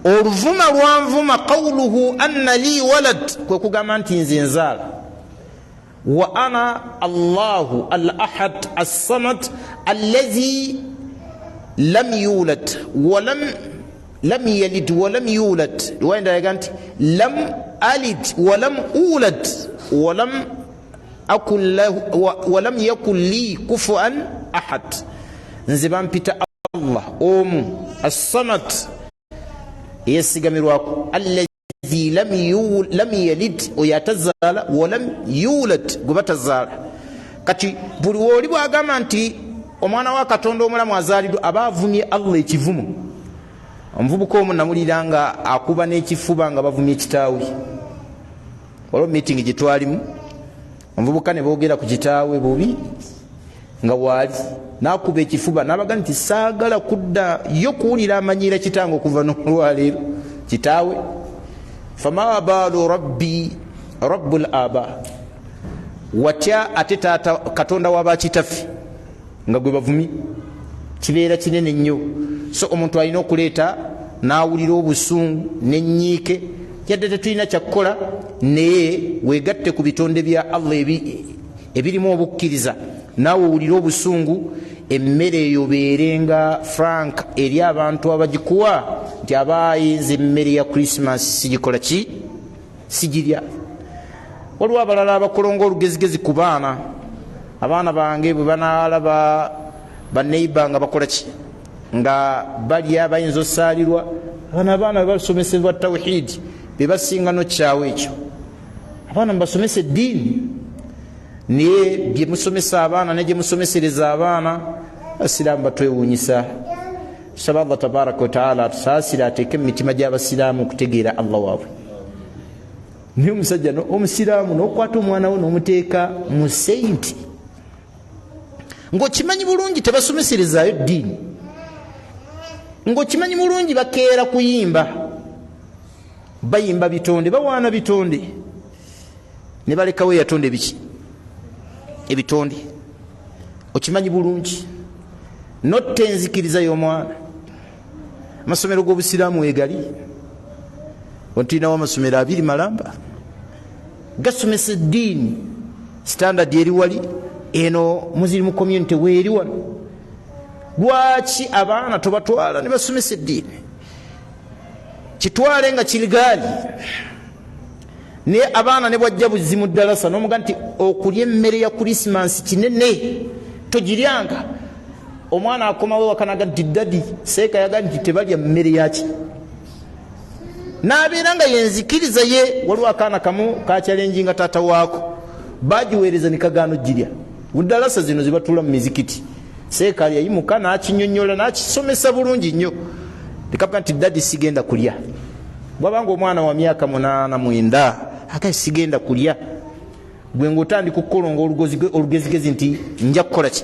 oluvuma lwanvuma, qawluhu anna li walad, kwe kugamba nti nze nzaala, wa ana Allahu al ahad assamad allazi lam yulad walam lam yalid walam yulad. Riwaya endala yaga nti lam alid walam ulad walam akun lahu walam yakun li kufuan ahad. Nze bampita Allah omu, assamad, eyesigamirwako, allazi lam yalid, oyo atazaala, walam yulad, gwe batazaala. Kati buli wooli bwagamba nti omwana wa Katonda omulamu azaaliddwa, aba avumye Allah ekivumo. Omuvubuka omu namulira nga akuba n'ekifuba nga bavumye kitaawe. Waliwo meeting gye twalimu, omuvubuka ne boogera ku kitaawe bubi nga waali, nakuba ekifuba nabaga nti saagala kudda yo kuwulira amanyiira kitange okuva n'olwaleero kitaawe. Fama baalu rabbi rabbul aba, watya ate taata Katonda wabakitaffe nga gwe bavumi? Kibeera kinene nnyo. So omuntu alina okuleeta n'awulira obusungu n'ennyiike, yadde tetulina kyakukola, naye wegatte ku bitonde bya Allah ebirimu obukkiriza, naawe owulire obusungu. Emmere eyo beerenga frank eri abantu abagikuwa nti abayinza emmere ya Krisimansi sigikola ki, sigirya. Waliwo abalala abakolonga olugezigezi ku baana. Abaana bange bwe banaalaba baneiba nga bakola ki, nga balya, bayinza osaalirwa. Abaana bwe basomesebwa tawhidi bebasinga nokyawo ekyo. Abaana mubasomesa eddiini, naye byemusomesa abaana ne gyemusomesereza abaana, abasiraamu batwewuunyisa. Tusaba Allah tabaraka wataala atusaasire, ateeke mu mitima gy'abasiraamu okutegeera Allah waabwe. Naye omusajja omusiraamu n'okwata omwana we n'omuteeka mu seinti ng'okimanyi bulungi tebasomeserezaayo ddiini, ng'okimanyi bulungi bakeera kuyimba, bayimba bitonde, bawaana bitonde, ne balekawo eyatonda ebiki, ebitonde. Okimanyi bulungi notta enzikiriza y'omwana. Amasomero g'obusiraamu wegali, ontulinawo amasomero 2 malamba gasomesa eddiini, standard eri wali eno muzirimu community weeri wano. Lwaki abaana tobatwala ne basomesa eddiini? Kitwale nga kirigaali, naye abaana ne bwajja buzimu ddalasa nomuga nti okulya emmere ya Krisimansi kinene, togiryanga. Omwana akomawo wakanaga nti dadi seeka yaga nti tebalya mmere yaki, nabeera nga yenzikiriza ye. Waliwo akaana kamu kakyalenjinga taata waako. Bagiweereza nekagaano girya budalasa zino zebatula mu mizikiti. Seekali yayimuka n'akinyonyola n'akisomesa bulungi nnyo, nekaga nti daddy, sigenda kulya. Bwabanga omwana wa myaka 8, 9, aka sigenda kulya, gwe ngaotandika okukolonga olugezigezi nti nja kukola ki.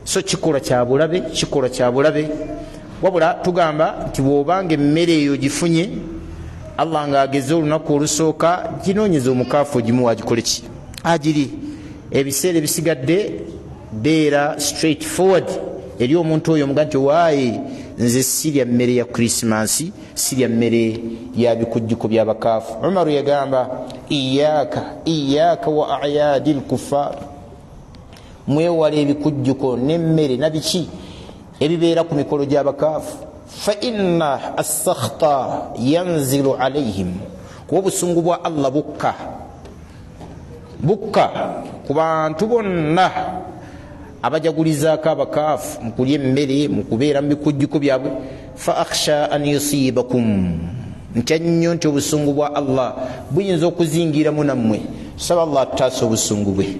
So kikolwa kyabulabe, kikolwa kyabulabe. Wabula tugamba nti bwobanga emmere eyo gifunye, Allah ngaageze olunaku olusooka, ginoonyeza omukaafu ogimuwa agikole ki, agiri. Ebiseera ebisigadde beera straight forward eri omuntu oyo, omuga nti waaye nze sirya mmere ya Krisimansi, sirya mmere ya bikujjuko byabakaafu. Umaru yagamba, iyaka iyaka wa ayadi lkufar, mwewala ebikujjuko nemmere nabiki ebibeera ku mikolo gy'abakaafu, fa inna assakhta yanzilu alaihim, kuba obusungu bwa Allah bukka, bukka ku bantu bonna abajagulizaako abakaafu mu kulya emmere, mu kubeera mu bikujjuko byabwe. Fa akhsha an yusibakum, ntya nnyo nti obusungu bwa Allah buyinza okuzingiramu nammwe. Saba Allah atutaasa obusungu bwe.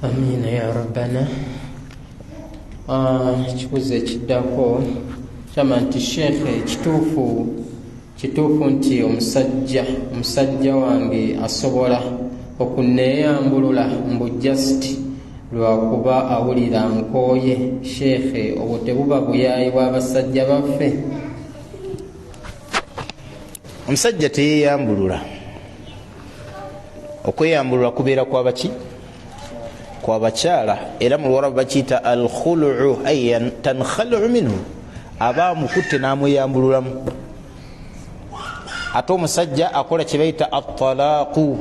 Amina ya rabbana. Ekibuzo ekiddako kyama nti, sheekhe, kituufu nti omusajja wange asobola okuneeyambulula mbu just lwakuba awulira nkooye? Sheekhe, obwo tebuba buyaayi bw'abasajja baffe? Omusajja teyeyambulula. Okweyambulula kubeera kwabaki? Kwabakyala. Era mu Luwarabu bakiyita alkhuluu, ay tankhaluu minhu, aba amukutte n'amweyambululamu. Ate omusajja akola kye bayita atalaqu,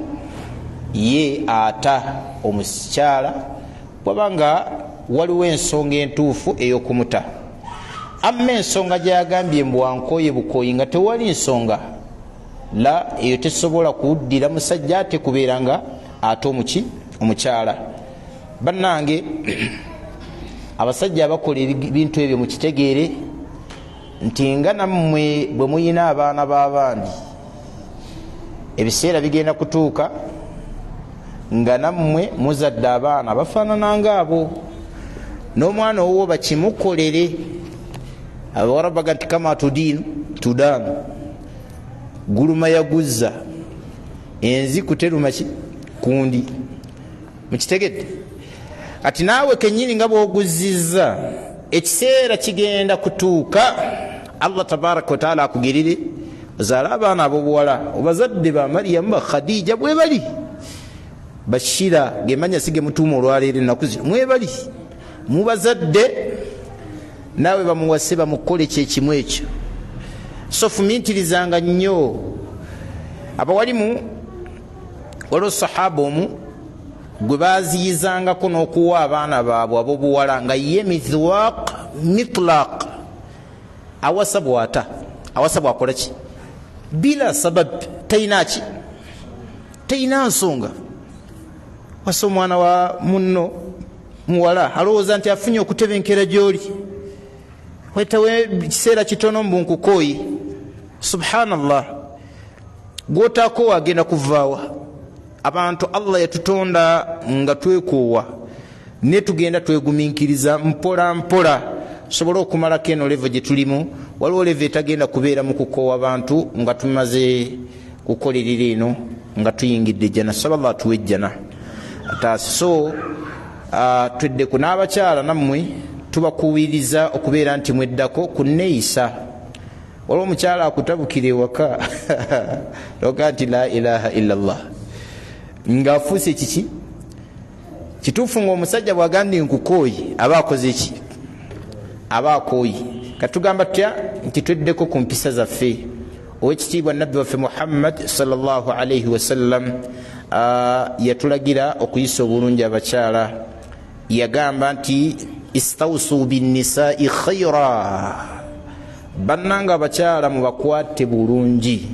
ye ata omukyala bwabanga waliwo ensonga entuufu ey'okumuta. Amma ensonga gyagambye mbu wankoye bukoyi nga tewali nsonga, la, eyo tesobola kuddira musajja ate kubeera nga ate omuki, omukyala. Bannange, abasajja abakola ebintu ebyo, mukitegeere nti nga nammwe bwe muyina abaana b'abandi, ebiseera bigenda kutuuka nga nammwe muzadde abaana bafaanana ngaabo, n'omwana owwo bakimukolere. Abawarabu baga nti kama tudiinu tudaanu, guluma yaguzza enziku teruma ki kundi. Mukitegedde? Kati naawe kenyini nga bwoguzizza, ekiseera kigenda kutuuka Allah tabaraka wataala akugirire ozaale abaana abobuwala, obazadde ba Mariyamu, ba Khadija bwe bali, bashira gemanya si gemutuuma olwaleero ennaku zino, mwebali mubazadde, naawe bamuwase bamukole kyekimu ekyo. So fumintirizanga nnyo. Abawalimu, waliwo sahaba omu gwe baziyizangako n'okuwa abaana baabwe abobuwala, nga ye mithwaq mitlaq, awasa bwata, awasa bwakola ki bila sabab, tayina ki, tayina nsonga. Wasa omwana wa munno muwala, alowooza nti afunye okutebenkera gyoli, wetawe kiseera kitono mbu nkukooyi. Subhanallah, gwotakoowa agenda kuvaawa? Abantu Allah yatutonda nga twekoowa, ne tugenda tweguminkiriza mpola mpola sobole okumalako eno level gye tulimu. Waliwo level etagenda kubeera mu kukoowa bantu nga tumaze kukolerera eno, nga tuyingidde ejjana. Saba Allah atuwe ejjana ataasi. So tweddeku n'abakyala, nammwe tubakuwiriza okubeera nti mweddako ku neeyisa. Waliwo omukyala akutabukira ewaka oga nti la ilaha illa llah, ng'afuuse kiki kituufu, ngaomusajja bwagambye nkukooyi aba akoze ki? Aba akooyi. Katugamba tutya nti tweddeko ku mpisa zaffe? Owekitiibwa Nabbi waffe Muhammad sallallahu alaihi wasallam yatulagira okuyisa obulungi abakyala. Yagamba nti istawsu binnisai khaira, bannanga abakyala mubakwate bulungi.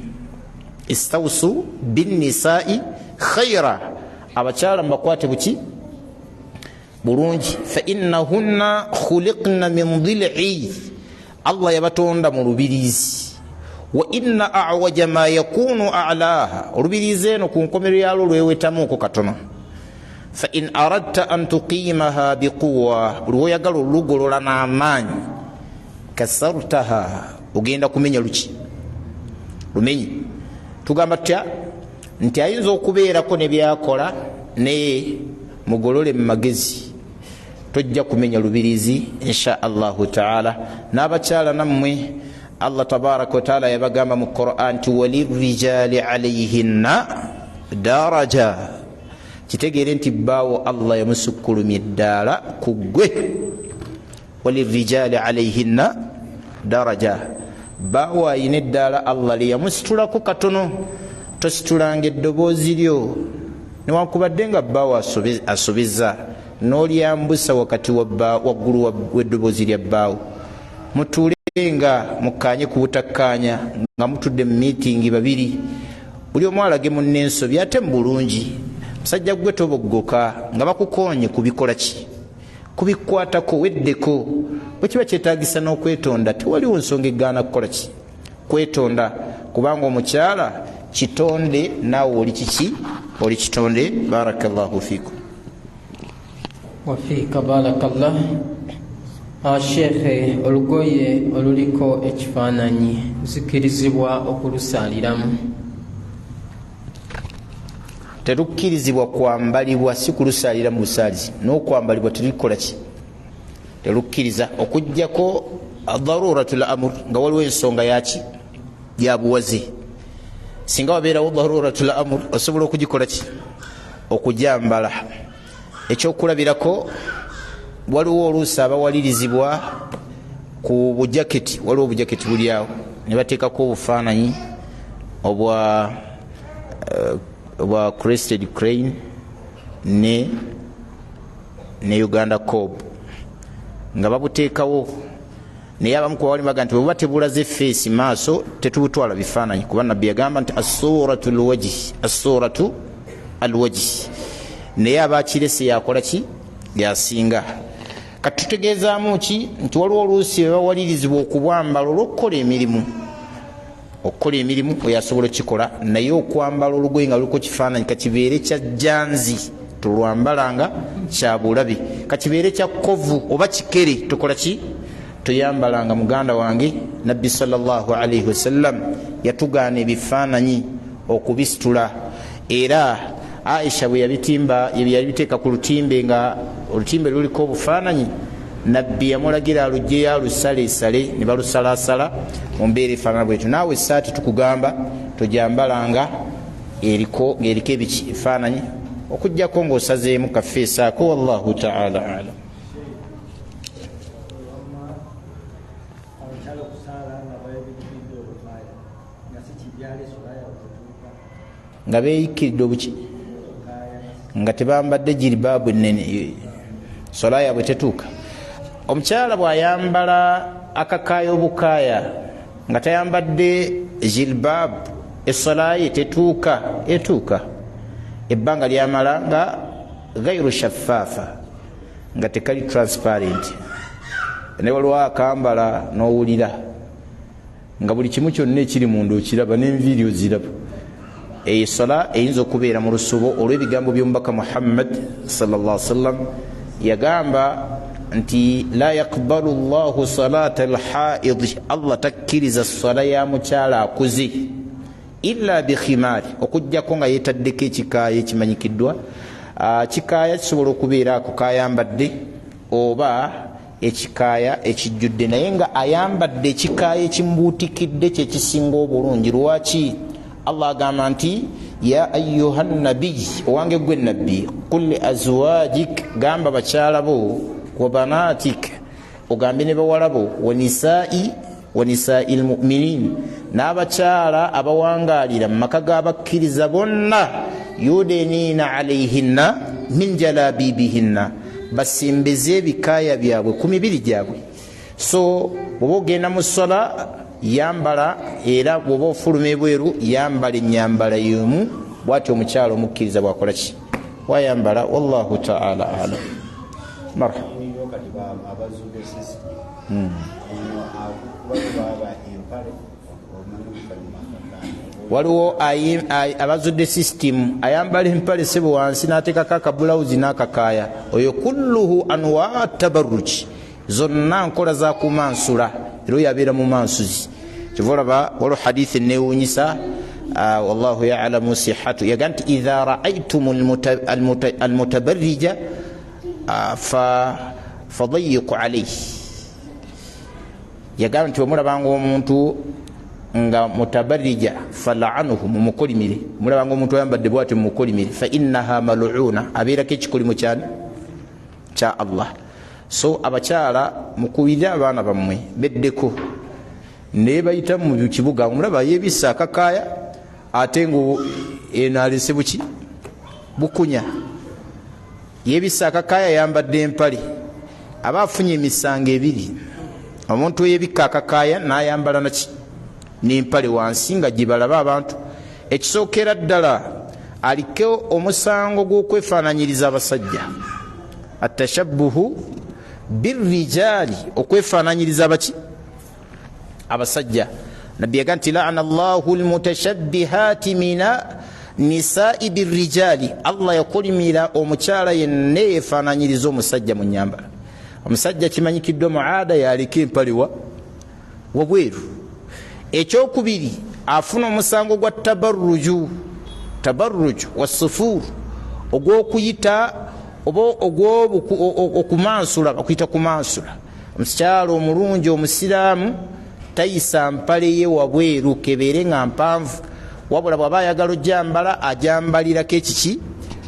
Istawsu binnisai khaira, abakyala mubakwate buki? Bulungi. Fa innahunna khuliqna min dil'i, Allah yabatonda mu lubirizi. Wa inna awaja ma yakunu alaha, olubirizi eno ku nkomerero yalwo lwewetamuuko katono. Fa in aradta an tuqimaha biquwa, buli woyagala olugolola n'amaanyi, kasartaha, ogenda kumenya luki lumenyi. Tugamba tutya nti ayinza okubeerako ne byakola, naye mugolole mu magezi, tojja kumenya lubirizi insha Allahu taala. N'abakyala nammwe, Allah tabaraka wataala yabagamba mu Quran nti walirijali alaihinna daraja. Kitegeere nti bbaawo Allah yamusukkulumya eddaala ku ggwe. Walirijali alaihinna daraja, bbaawo ayina eddaala Allah lyeyamusitulako katono. Tositulanga eddoboozi lyo newankubadde nga bbaawo asobeza, n'olyambusa wakati waggulu w'eddoboozi lya bbaawo. Mutuule nga mukkaanye ku butakkaanya, nga mutudde mu miitingi babiri, buli omu alage munne ensobi ate mu bulungi. Musajja gwe toboggoka nga bakukoonye kubikola ki, kubikwatako, weddeko. Bwe kiba kyetaagisa n'okwetonda, tewaliwo nsonga eggaana kukola ki, kwetonda, kubanga omukyala kitonde, naawe oli kiki, oli kitonde. Barakallahu fikum. Wafiika barakallah. Sheekhe, olugoye oluliko ekifaananyi zikirizibwa okulusaaliramu? Terukkirizibwa kwambalibwa, si kulusaalira mu busaalizi, n'okwambalibwa terulikola ki, terukkiriza, okugjako daruratu l amur, nga waliwo ensonga yaki yabuwaze. Singa wabeerawo daruratu l amur, osobola okugikola ki, okujambala. Ekyokulabirako, waliwo oluusi abawalirizibwa ku bujaketi, waliwo obujaketi buli awo ne bateekako obufaananyi obwa Crested Crane ne Uganda Kob, nga babuteekawo. Naye abamu ku bawali baga nti bwebuba tebulaze feesi maaso, tetubutwala bifaananyi, kuba Nabbi yagamba nti assuratu lwajhi, assuratu alwajhi. Naye abakirese yakola ki, yasinga. Kati tutegeezaamu ki nti waliwo oluusi bebawalirizibwa okubwambala olw'okukola emirimu, okukola emirimu oyo asobola okukikola. Naye okwambala olugoye nga luliko kifaananyi, kakibeere kya janzi, tolwambalanga, kyabulabe. Kakibeere kya kovu oba kikere, tukola ki, toyambalanga. Muganda wange, Nabbi sallallahu alaihi wasallam yatugaana ebifaananyi okubisitula. Era Aisha bwe yabitimba, yabiteeka ku lutimbe, nga olutimbe luliko obufaananyi, Nabbi yamulagira alugyeyo alusalesale, ne balusalasala mu mbeera efaanana bwetyo. Naawe esaati tukugamba togyambalanga eriko ng'eriko ebiki efaananyi, okugjako ng'osazeemu kafeesi ako. Wallahu taala alam. Abakyala okusaala nga beebikiridde obukaaya, nga si kibyala, esula yabwe tetuuka? Nga beeyikkiridde obuki, nga tebambadde jiribaabu enene, sola yaabwe tetuuka. Omukyala bw'ayambala akakaaya obukaaya nga tayambadde jilbaabu, essola ye tetuuka? Etuuka ebbanga lyamala nga gairu shafaafa, nga tekali transparent. Naye waliwo akambala n'owulira nga buli kimu kyonna ekiri munda okiraba, n'enviiri oziraba. Eyo sola eyinza okubeera mu lusubo olw'ebigambo by'omubaka Muhammad sallallahu sallam, yagamba nti la yakbalu llahu salata alhaidi, Allah takkiriza sola ya mukyala akuze, illa bikhimaari, okugjako nga yetaddeko ekikaaya ekimanyikiddwa. Kikaaya kisobola okubeera ako kayambadde oba ekikaaya ekijjudde, naye nga ayambadde ekikaaya ekimubuutikidde kyekisinga obulungi. Lwaki? Allah agamba nti ya ayuha nabiy, owange gwe nabbi, qul li azwajik, gamba bakyala bo, wa banatik, ogambe ne bawala bo, wanisai wanisai lmuminin, n'abakyala abawangalira mu maka g'abakkiriza bonna, yudeniina alaihinna min jalabibihinna, basimbeze ebikaaya byabwe ku mibiri gyabwe. So bwoba ogenda mu sola, yambala, era bwoba ofuluma ebweru, yambala enyambala yomu. Bwati omukyala omukkiriza bwakola ki, wayambala. Wallahu taala alam. Marhaba. Kati abazudde system eno, baba empale Waliwo abazudde system, ayambala empale sebo wansi n'ateekako akabulawuzi n'akakaaya. Oyo kulluhu anwaa tabarruji, zonna nkola za kumansula, era oyo abeera mu mansuzi. Kyova olaba waliwo hadithi enewunyisa, wallahu yalamu sihatu, yaga nti idha raaitum almutabarrija fadayiqu alaihi. Yagamba nti bwemulabanga omuntu nga mutabarrija falaanuhu, mumukolimire. Mulabanga omuntu ayambadde bwati, mumukolimire, fa innaha maluuna, abeerako ekikolimo kyani kya Allah. So abakyala mukubirire abaana bammwe beddeko, naye bayita mu kibuga omulaba yebissa akakaaya, ate nga eno alese buki bukunya, yebissa akakaaya, yambadde empale, aba afunye emisango ebiri. Omuntu eyebikka akakaaya n'ayambala naki n'empale wansi nga gibalaba abantu, ekisookera ddala aliko omusango gw'okwefaananyiriza abasajja, atashabbuhu birrijali, okwefaananyiriza abaki abasajja. Nabbi yaga nti laana llahu lmutashabbihaati mina nisai birrijali, Allah yakolimira omukyala yenna yefaananyiriza omusajja mu nyambala. Omusajja kimanyikiddwa muada yaliko empale wabweru. Ekyokubiri, afuna omusango gwa tabarruju, tabarruju wasufuru, ogwokuyita oba okumansula, bakuyita kumansula. Omukyala omulungi omusiraamu tayisa mpale ye wabweru kebeere nga mpanvu, wabula bwaba ayagala ojambala ajambalirako ekiki,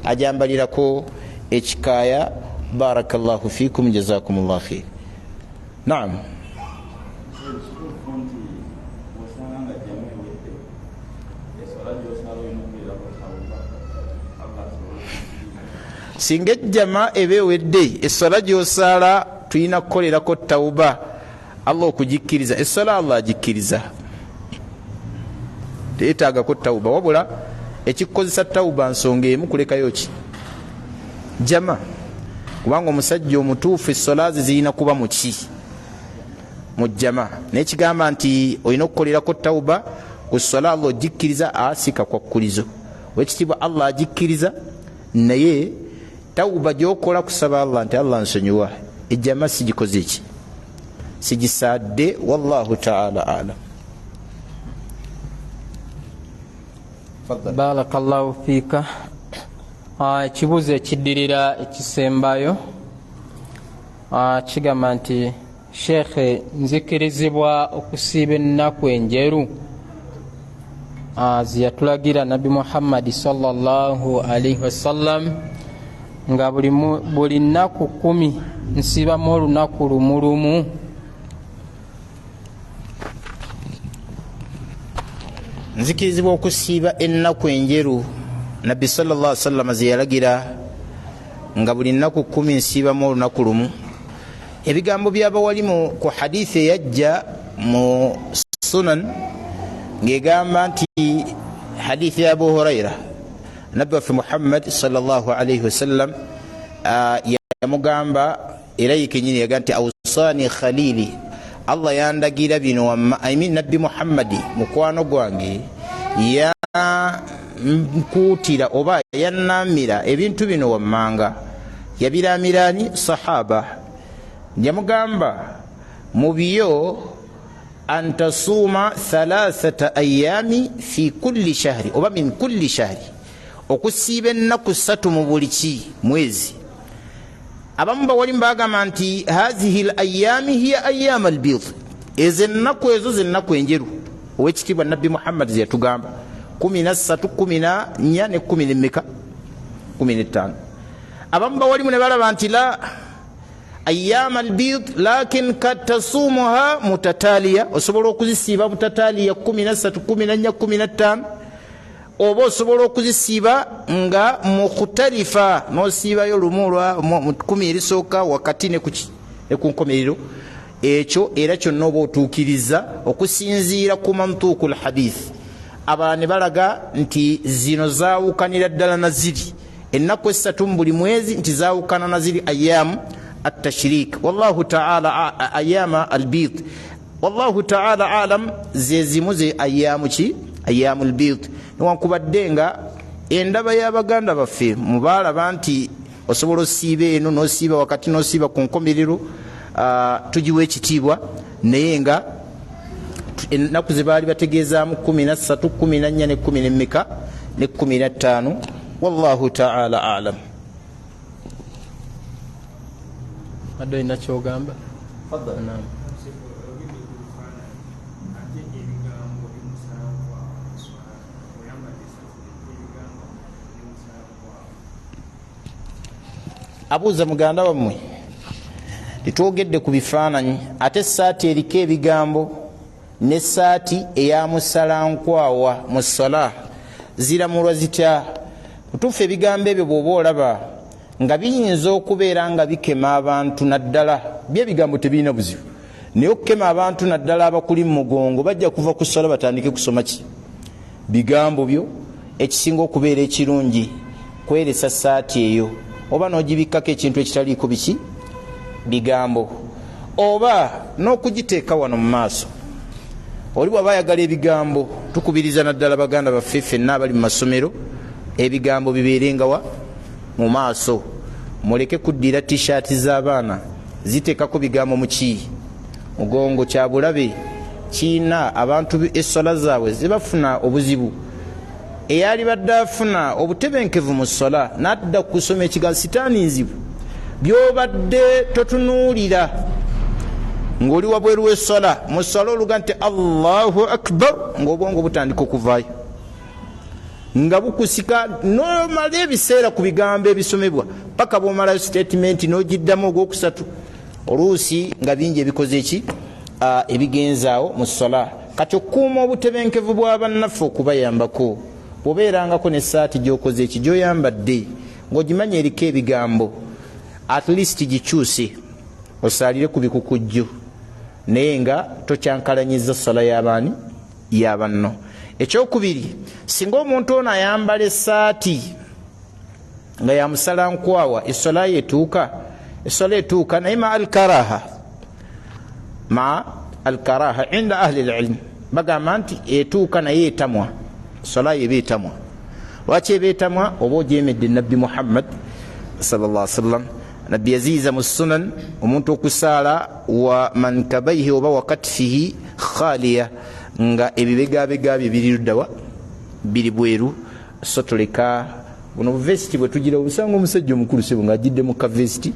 ajambalirako ekikaaya. Barakallahu fikum, jazakumullah khair. Naam. Singa ejjama eba ewedde, esswala gyosaala tulina kukolerako tawuba, Allah okugikkiriza. Esswala Allah agikkiriza, teyetaagako tawuba, wabula ekikukozesa tawuba nsonga emu, kulekayo ki jama, kubanga omusajja omutuufu esswala ze zirina kuba muki mu jama. Naye kigamba nti olina okukolerako tawuba ku swala Allah ogikkiriza, asika kwakkulizo wekitiibwa Allah agikkiriza, naye tawuba gyokola kusaba Allah nti Allah nsonyiwa ejama sigikoze eki sigisaadde. Wallahu taala alam. Barakallahu fiika. Ekibuuzo ekiddirira ekisembayo kigamba nti sheekhe, nzikirizibwa okusiiba ennaku enjeru zeyatulagira Nabbi Muhammadi sallallahu alaihi wasallam, nga buli nnaku 10 nsiibamu olunaku lumu lumu? Nzikirizibwa okusiiba ennaku enjeru Nabbi sallallahu alaihi wasallam zeyalagira, nga buli nnaku 10 nsiibamu olunaku lumu. Ebigambo by'abawalimu ku hadithi eyajja mu sunan ng'egamba nti hadithi ya Abu Huraira, Nabbi waffe Muhammad sallallahu alaihi wasallam yamugamba, era ye kenyini yaga nti awsani khalili, Allah yandagira bino wamma, I mean Nabbi Muhammadi mukwano gwange yankuutira oba yannamira ebintu bino wammanga. Yabiramiraani sahaba, yamugamba mu byo antasuuma thalathata ayami fi kulli shahri oba min kulli shahri, okusiiba ennaku 3 mu buli ki mwezi. Abamu bawalimu bagamba nti hazihi l ayami hiya ayama albid, ezo ennaku ezo zennaku enjeru owekitiibwa Nabbi Muhammad zeyatugamba 13, 14 ne 15 15. Abamu bawalimu ne balaba nti la ayama albid lakin katasumuha mutataliya, osobola okuzisiiba mutataliya 13, 14, 15, oba osobola okuzisiiba nga mukhtalifa, nosiibayo lumu lwa 10 erisooka wakati ne ku nkomerero. Ekyo era kyonna oba otuukiriza okusinziira ku mantuuku lhadith. Abalala ne balaga nti zino zaawukanira ddala na ziri ennaku 3 mu buli mwezi, nti zaawukana na ziri ayamu atashrik. Wallahu taala ayama albid. Wallahu taala alam. Zezimu ze ayamu ki ayamu lbid, newankubadde nga endaba y'abaganda baffe mubaalaba nti osobola osiiba eno nosiiba wakati nosiiba ku nkomerero, tugiwa ekitiibwa, naye nga ennaku ze baali bategeezaamu 13, 14 ne 14 ne 15. Wallahu taala alam. Adde olina kyogamba? Naam. Abuuza muganda wammwe, tetwogedde ku bifaananyi, ate essaati eriko ebigambo n'essaati eya musalankwawa mu sala ziramulwa zitya? Mutuufu, ebigambo ebyo bw'oba olaba nga biyinza okubeera nga bikema abantu, naddala byebigambo tebirina buzibu, naye okukema abantu naddala abakuli mu mugongo, bajja kuva ku sala batandike kusoma ki bigambo byo. Ekisinga okubeera ekirungi kweresa saati eyo, oba n'ogibikkako ekintu ekitaliiko biki bigambo, oba n'okugiteeka wano mu maaso. Oli bw'aba ayagala ebigambo, tukubiriza naddala baganda baffe ffenna abali mu masomero, ebigambo bibeerengawa mu maaso. Muleke kuddira tishaati z'abaana ziteekako bigambo muki mugongo, kyabulabe kiina abantu essola zaabwe zibafuna obuzibu. Eyali badde afuna obutebenkevu mu ssola nadda kusoma ekigambo, sitaani nzibu, byobadde totunuulira ng'oli wabweru w'essola. Mu ssola oluga nti Allahu akbar, ng'obwongo butandika okuvaayo nga bukusika, nomala ebiseera ku bigambo ebisomebwa paka bwomalayo sitatimenti n'ogiddamu ogwokusatu, oluusi nga bingi ebikoze eki ebigenzaawo mu ssola. Kati okukuuma obutebenkevu bwa bannaffe okubayambako, bw'obeerangako n'essaati gy'okoze eki gy'oyambadde ng'ogimanya eriko ebigambo, at least gikyuse osaalire ku bikukujju, naye nga tokyankalanyiza ssola y'abaani y'abanno. Ekyokubiri, singa omuntu ono ayambala essaati nga yamusala nkwawa, essola ye etuuka, essola etuuka, naye maa alkaraha, maa alkaraha inda ahli lilm, bagamba nti etuuka naye etamwa, essola ye eba etamwa. Lwaki eba etamwa? Oba ojemedde Nabbi Muhammad sallallahu sallam. Nabbi yaziyiza mu sunan omuntu okusaala wa mankabaihi oba wa katfihi khaliya, nga ebibegabega bye biri luddawa, biri bweru. So tuleka buno buvesiti bwe tugira, obusanga omusajja omukulu sebo ng'ajjidde mu kavesiti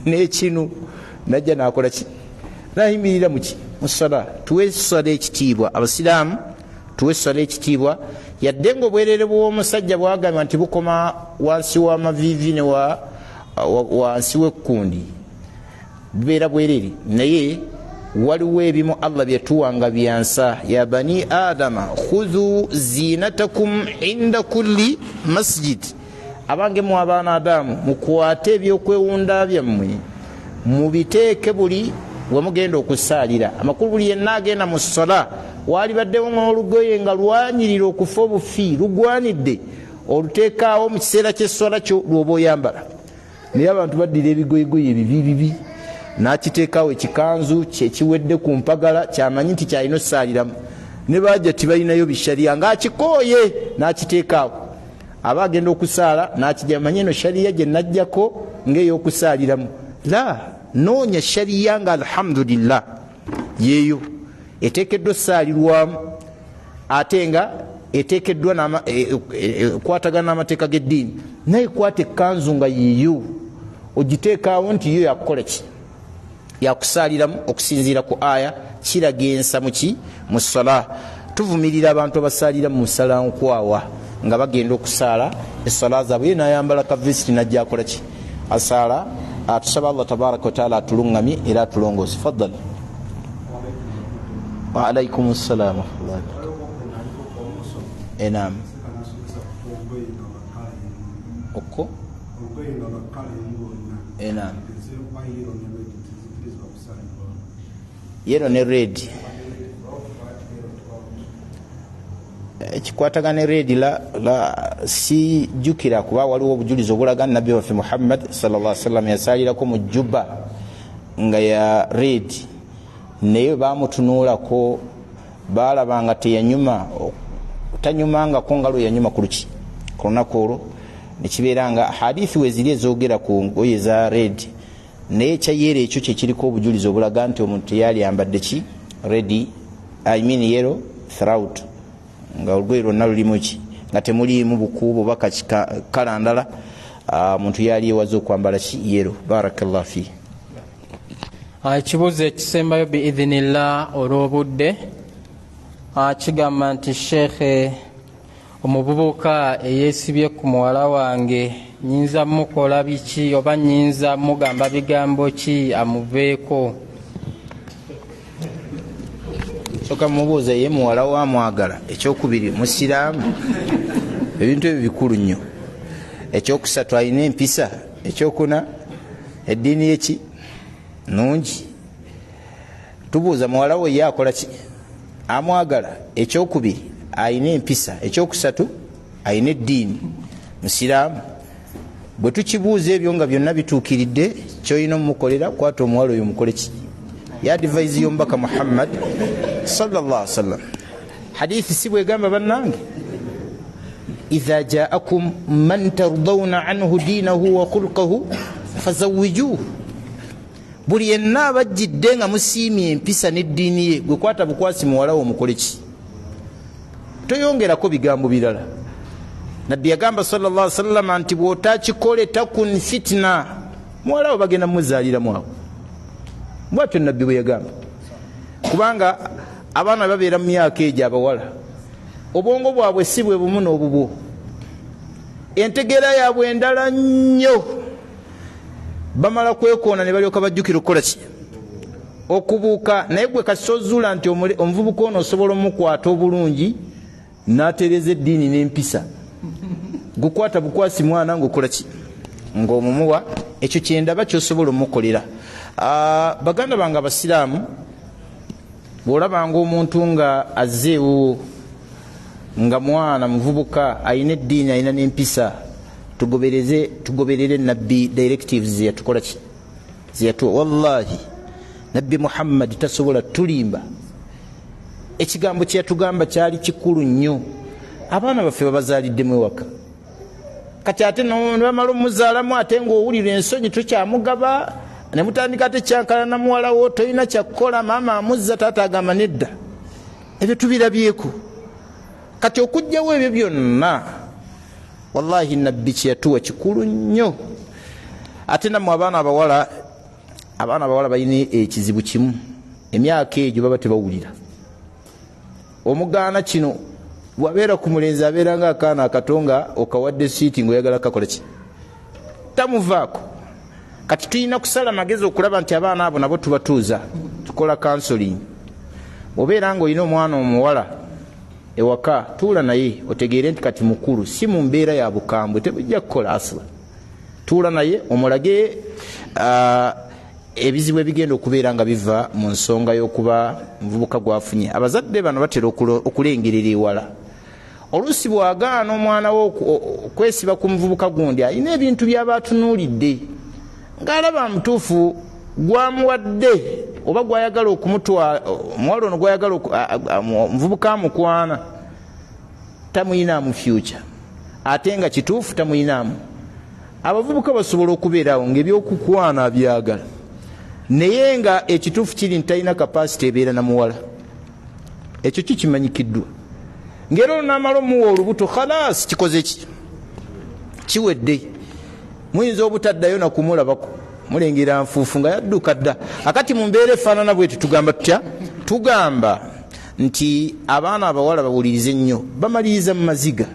n'ekinu, najja n'akola ki, nayimirira muki musala. Tuwe essala ekitiibwa, abasiraamu, tuwe essala ekitiibwa. Yadde nga obwerere bw'omusajja bwagambibwa nti bukoma wansi w'amaviivi ne wansi w'ekkundi, bubeera bwerere, naye waliwo ebimu Allah byetuwa nga byansa. Ya bani adama khudhu zinatakum inda kulli masjid, abange mu abaana adamu, mukwate ebyokwewunda byammwe mubiteeke buli wemugenda okusaalira. Amakulu, buli yenna agenda mu sola, walibaddewo n'olugoye nga lwanyirira okufa obufi, lugwanidde oluteekaawo mu kiseera ky'essola kyo lwoba oyambala. Naye abantu baddira ebigoyegoye ebibi bibi, nakiteekawo ekikanzu kyekiwedde ku mpagala, kyamanyi nti kyalina osaaliramu, ne baja tibalinayo bishariya, ngaakikooye nakiteekaawo, aba agenda okusaala nakijja, manyi eno shariya gye najjako ngaey'okusaaliramu. La, noonya shariya nga alhamdulillah yeeyo eteekeddwa osaalirwamu, ate nga eteekeddwa ekwatagana n'amateeka g'eddiini. Naye kwata ekkanzu nga yiyo ogiteekaawo nti yo yakukola ki, yakusaaliramu okusinziira ku aya, kiraga ensa muki mu sala. Tuvumirira abantu abasaalira mu musalankwawa nga bagenda okusaala esala zaabwe, ye nayambala kavesiti najja akola ki, asaala. Tusaba Allah tabaraka wataala atuluŋŋamye era atulongoose. Faddal. Waalaikum ssalam warahmatullahi. Enam okko enam yellow ne red ekikwatagana ne red la, la sijjukira, kuba waliwo obujulizi obulaga nabbi waffe Muhammad sallallahu alaihi wasallam yasaalirako mu juba nga ya red. Naye bamutunuulako balaba nga teyanyuma, tanyumangako nga lwe yanyuma ku luki ku lunaku olwo. Nekibeera nga hadithi weziri ezogera ku ngoye za red, naye ekya yellow ekyo kyekiriko obujulizi obulaga nti omuntu teyali ayambadde ki red, I mean yellow throughout, nga olugoye lwonna lulimu ki nga temuliimu bukuubo oba kala ndala. Omuntu yali yewaze okwambala ki yellow. Barakallah fi. Ekibuuzo ekisembayo biidhinillah olw'obudde, kigamba nti sheekhe, omuvubuka eyeesibye ku muwala wange nyinza mukola biki oba nyinza mugamba bigambo ki amuveeko? Soka mubuuza ye muwala wa mwagala, ekyokubiri musiraamu, ebintu ebyo bikulu nnyo, ekyokusatu alina empisa, ekyokuna eddiini yeki nungi. Tubuuza muwala we ye akola ki, amwagala, ekyokubiri alina empisa, ekyokusatu alina eddiini, musiraamu. Bwe tukibuuza ebyo nga byonna bituukiridde, kyolina omumukolera kwata omuwala oyo mukole ki? Ya advise y'omubaka Muhammad sallallahu alaihi wasallam. Hadithi si bwegamba bannange, idha jaakum man tardawna anhu dinahu wa khulqahu fazawijuhu. Buli yenna abajjidde nga musiimye empisa n'eddiini ye, gwe kwata bukwasi muwala wo omukole ki, toyongerako bigambo birala. Nabbi yagamba sallallahu alaihi wasallam nti bw'otakikole takun fitna, muwala wo bagenda mumuzaaliramu awo. Bwatyo nabbi bwe yagamba, kubanga abaana babeera mu myaka egyo abawala obwongo bwabwe si bwe bumu n'obubwo, entegeera yaabwe endala nnyo. Bamala kwekoona ne balyoka bajjukira okukola ki, okubuuka. Naye gwe kasita ozuula nti omuvubuka ono osobola omukwata obulungi n'atereeza eddiini n'empisa, gukwata bukwasi mwana ng'okola ki, ng'omumuwa. Ekyo kyendaba kyosobola omukolera. Baganda bange abasiraamu, bw'olabanga omuntu nga azze ewuwo nga mwana muvubuka alina eddiini alina n'empisa, tugoberere nabbi directives zeyatukola ki, zeyatuwa. Wallahi nabbi Muhammad tasobola tulimba, ekigambo kyeyatugamba kyali kikulu nnyo. Abaana baffe babazaaliddemu ewaka, kati ate nebamala omuzaalamu ate ngaowulira ensonyi tokyamugaba, nemutandika ate kyankala na muwalawo, tolina kyakukola, maama amuzza, taata agamba nedda. Ebyo tubirabyeko. Kati okugjawo ebyo byonna, wallahi nabbi kyeyatuwa kikulu nnyo. Ate nammwe abaana abawala, abaana abawala balina ekizibu kimu, emyaka egyo baba tebawulira. Omugaana kino bwabeera ku mulenzi abeera nga akaana akato nga okawadde siiti ngaoyagala kakola ki, tamuvaako. Kati tulina kusala magezi okulaba nti abaana abo nabo tubatuuza, tukola counseling. Obeera nga olina omwana omuwala ewaka, tuula naye otegeere nti kati mukulu, si mu mbeera ya bukambwe, tebujja kukola asula. Tuula naye omulage ebizibu ebigenda okubeera nga biva mu nsonga y'okuba muvubuka gwafunye. Abazadde bano batera okulengerera ewala. Oluusi bw'agaana omwana we okwesiba ku muvubuka gundi, alina ebintu by'aba atunuulidde ng'alaba mutuufu gwamuwadde oba gwayagala okumutwala. Omuwala ono gwayagala omuvubuka amukwana tamuyinaamu future, ate nga kituufu tamuyinaamu. Abavubuka basobola okubeera awo ng'ebyokukwana abyagala, naye nga ekituufu kiri nti talina kapasite ebeera na muwala. Ekyo kikimanyikiddwa ng'era olwo n'amala omuwa olubuto, khalas, kikoze ki, kiwedde. Muyinza obutaddayo nakumulabako, mulengera nfuufu nga yadduka dda. Akati mu mbeera efaanana bweti tugamba tutya? Tugamba nti abaana abawala bawulirize nnyo, bamaliriza mu maziga.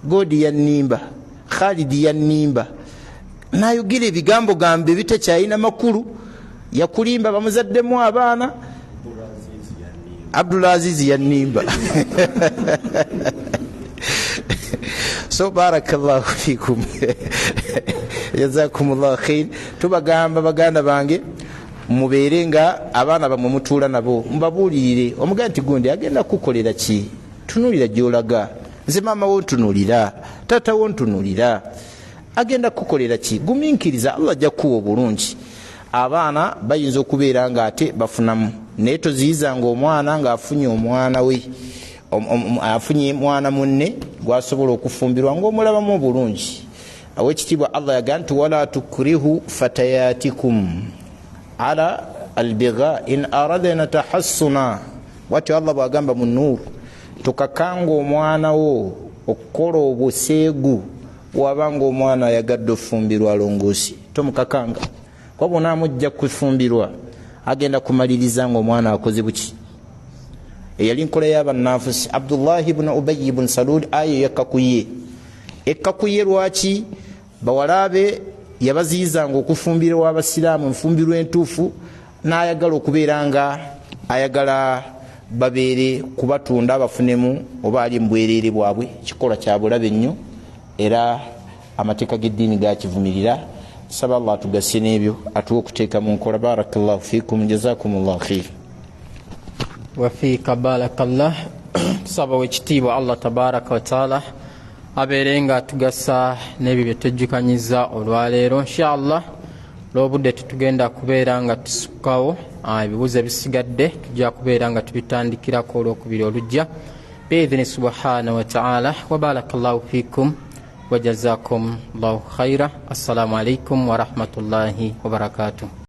Godi yannimba, Khalidi yannimba, nayogera ebigambo gambe ebitakyalina makulu. Yakulimba, bamuzaddemu abaana. Abdulaziz yannimba. So barakallahu fikum, jazakumullahu khair. Tubagamba baganda bange, mubeere nga abaana bamwe mutuula nabo, mubabuulirire, omugaa nti gundi agenda kukukolera ki, tunulira gyolaga, nze maama wo ntunulira, taata wo ntunulira, agenda kukukolera ki, guminkiriza, Allah ajja kukuwa obulungi. Abaana bayinza okubeera nga ate bafunamu. Naye toziyizanga omwana ng'afunye omwana we, afunye mwana munne gwasobola okufumbirwa ng'omulabamu obulungi. Awekitiibwa Allah yagaa nti wala tukrihu fatayatikum ala albigha in aradna tahassuna. Bwatyo Allah bwagamba mu Nuuru, tokakanga omwana wo okukola obuseegu. Wabanga omwana ayagadde ofumbirwa alongoosi, tomukakanga, kuba bwonaamujja kufumbirwa agenda kumaliriza nga omwana akoze buki. Eyali nkola y'abannanfusi. Abdullahi bnu Ubayi bnu Salul, aya yakka ku ye, ekka ku ye. Lwaki? Bawala be yabaziyizanga okufumbirwa abasiraamu enfumbirwa entuufu, n'ayagala okubeera nga ayagala babeere kubatunda bafunemu oba ali mubwereere bwabwe. Kikolwa kya bulabe nnyo, era amateeka g'eddiini gakivumirira. Saba Allah atugase n'ebyo atuwe okuteeka mu nkola. Barakallahu fikum, jazakum llahu khair. Wafiika barakallah. Tusaba wekitiibwa Allah tabaraka wataala abeere nga atugasa n'ebyo byetwejjukanyiza olwaleero. Inshallah, olw'obudde tetugenda kubeera nga tusukkawo. Ebibuuzo ebisigadde tujja kubeera nga tubitandikirako olwokubiri olujja biidhini subhanahu wataala. Wabarakallahu fikum wajazakum llahu khaira. Assalamu alaikum warahmatullahi wabarakatuh.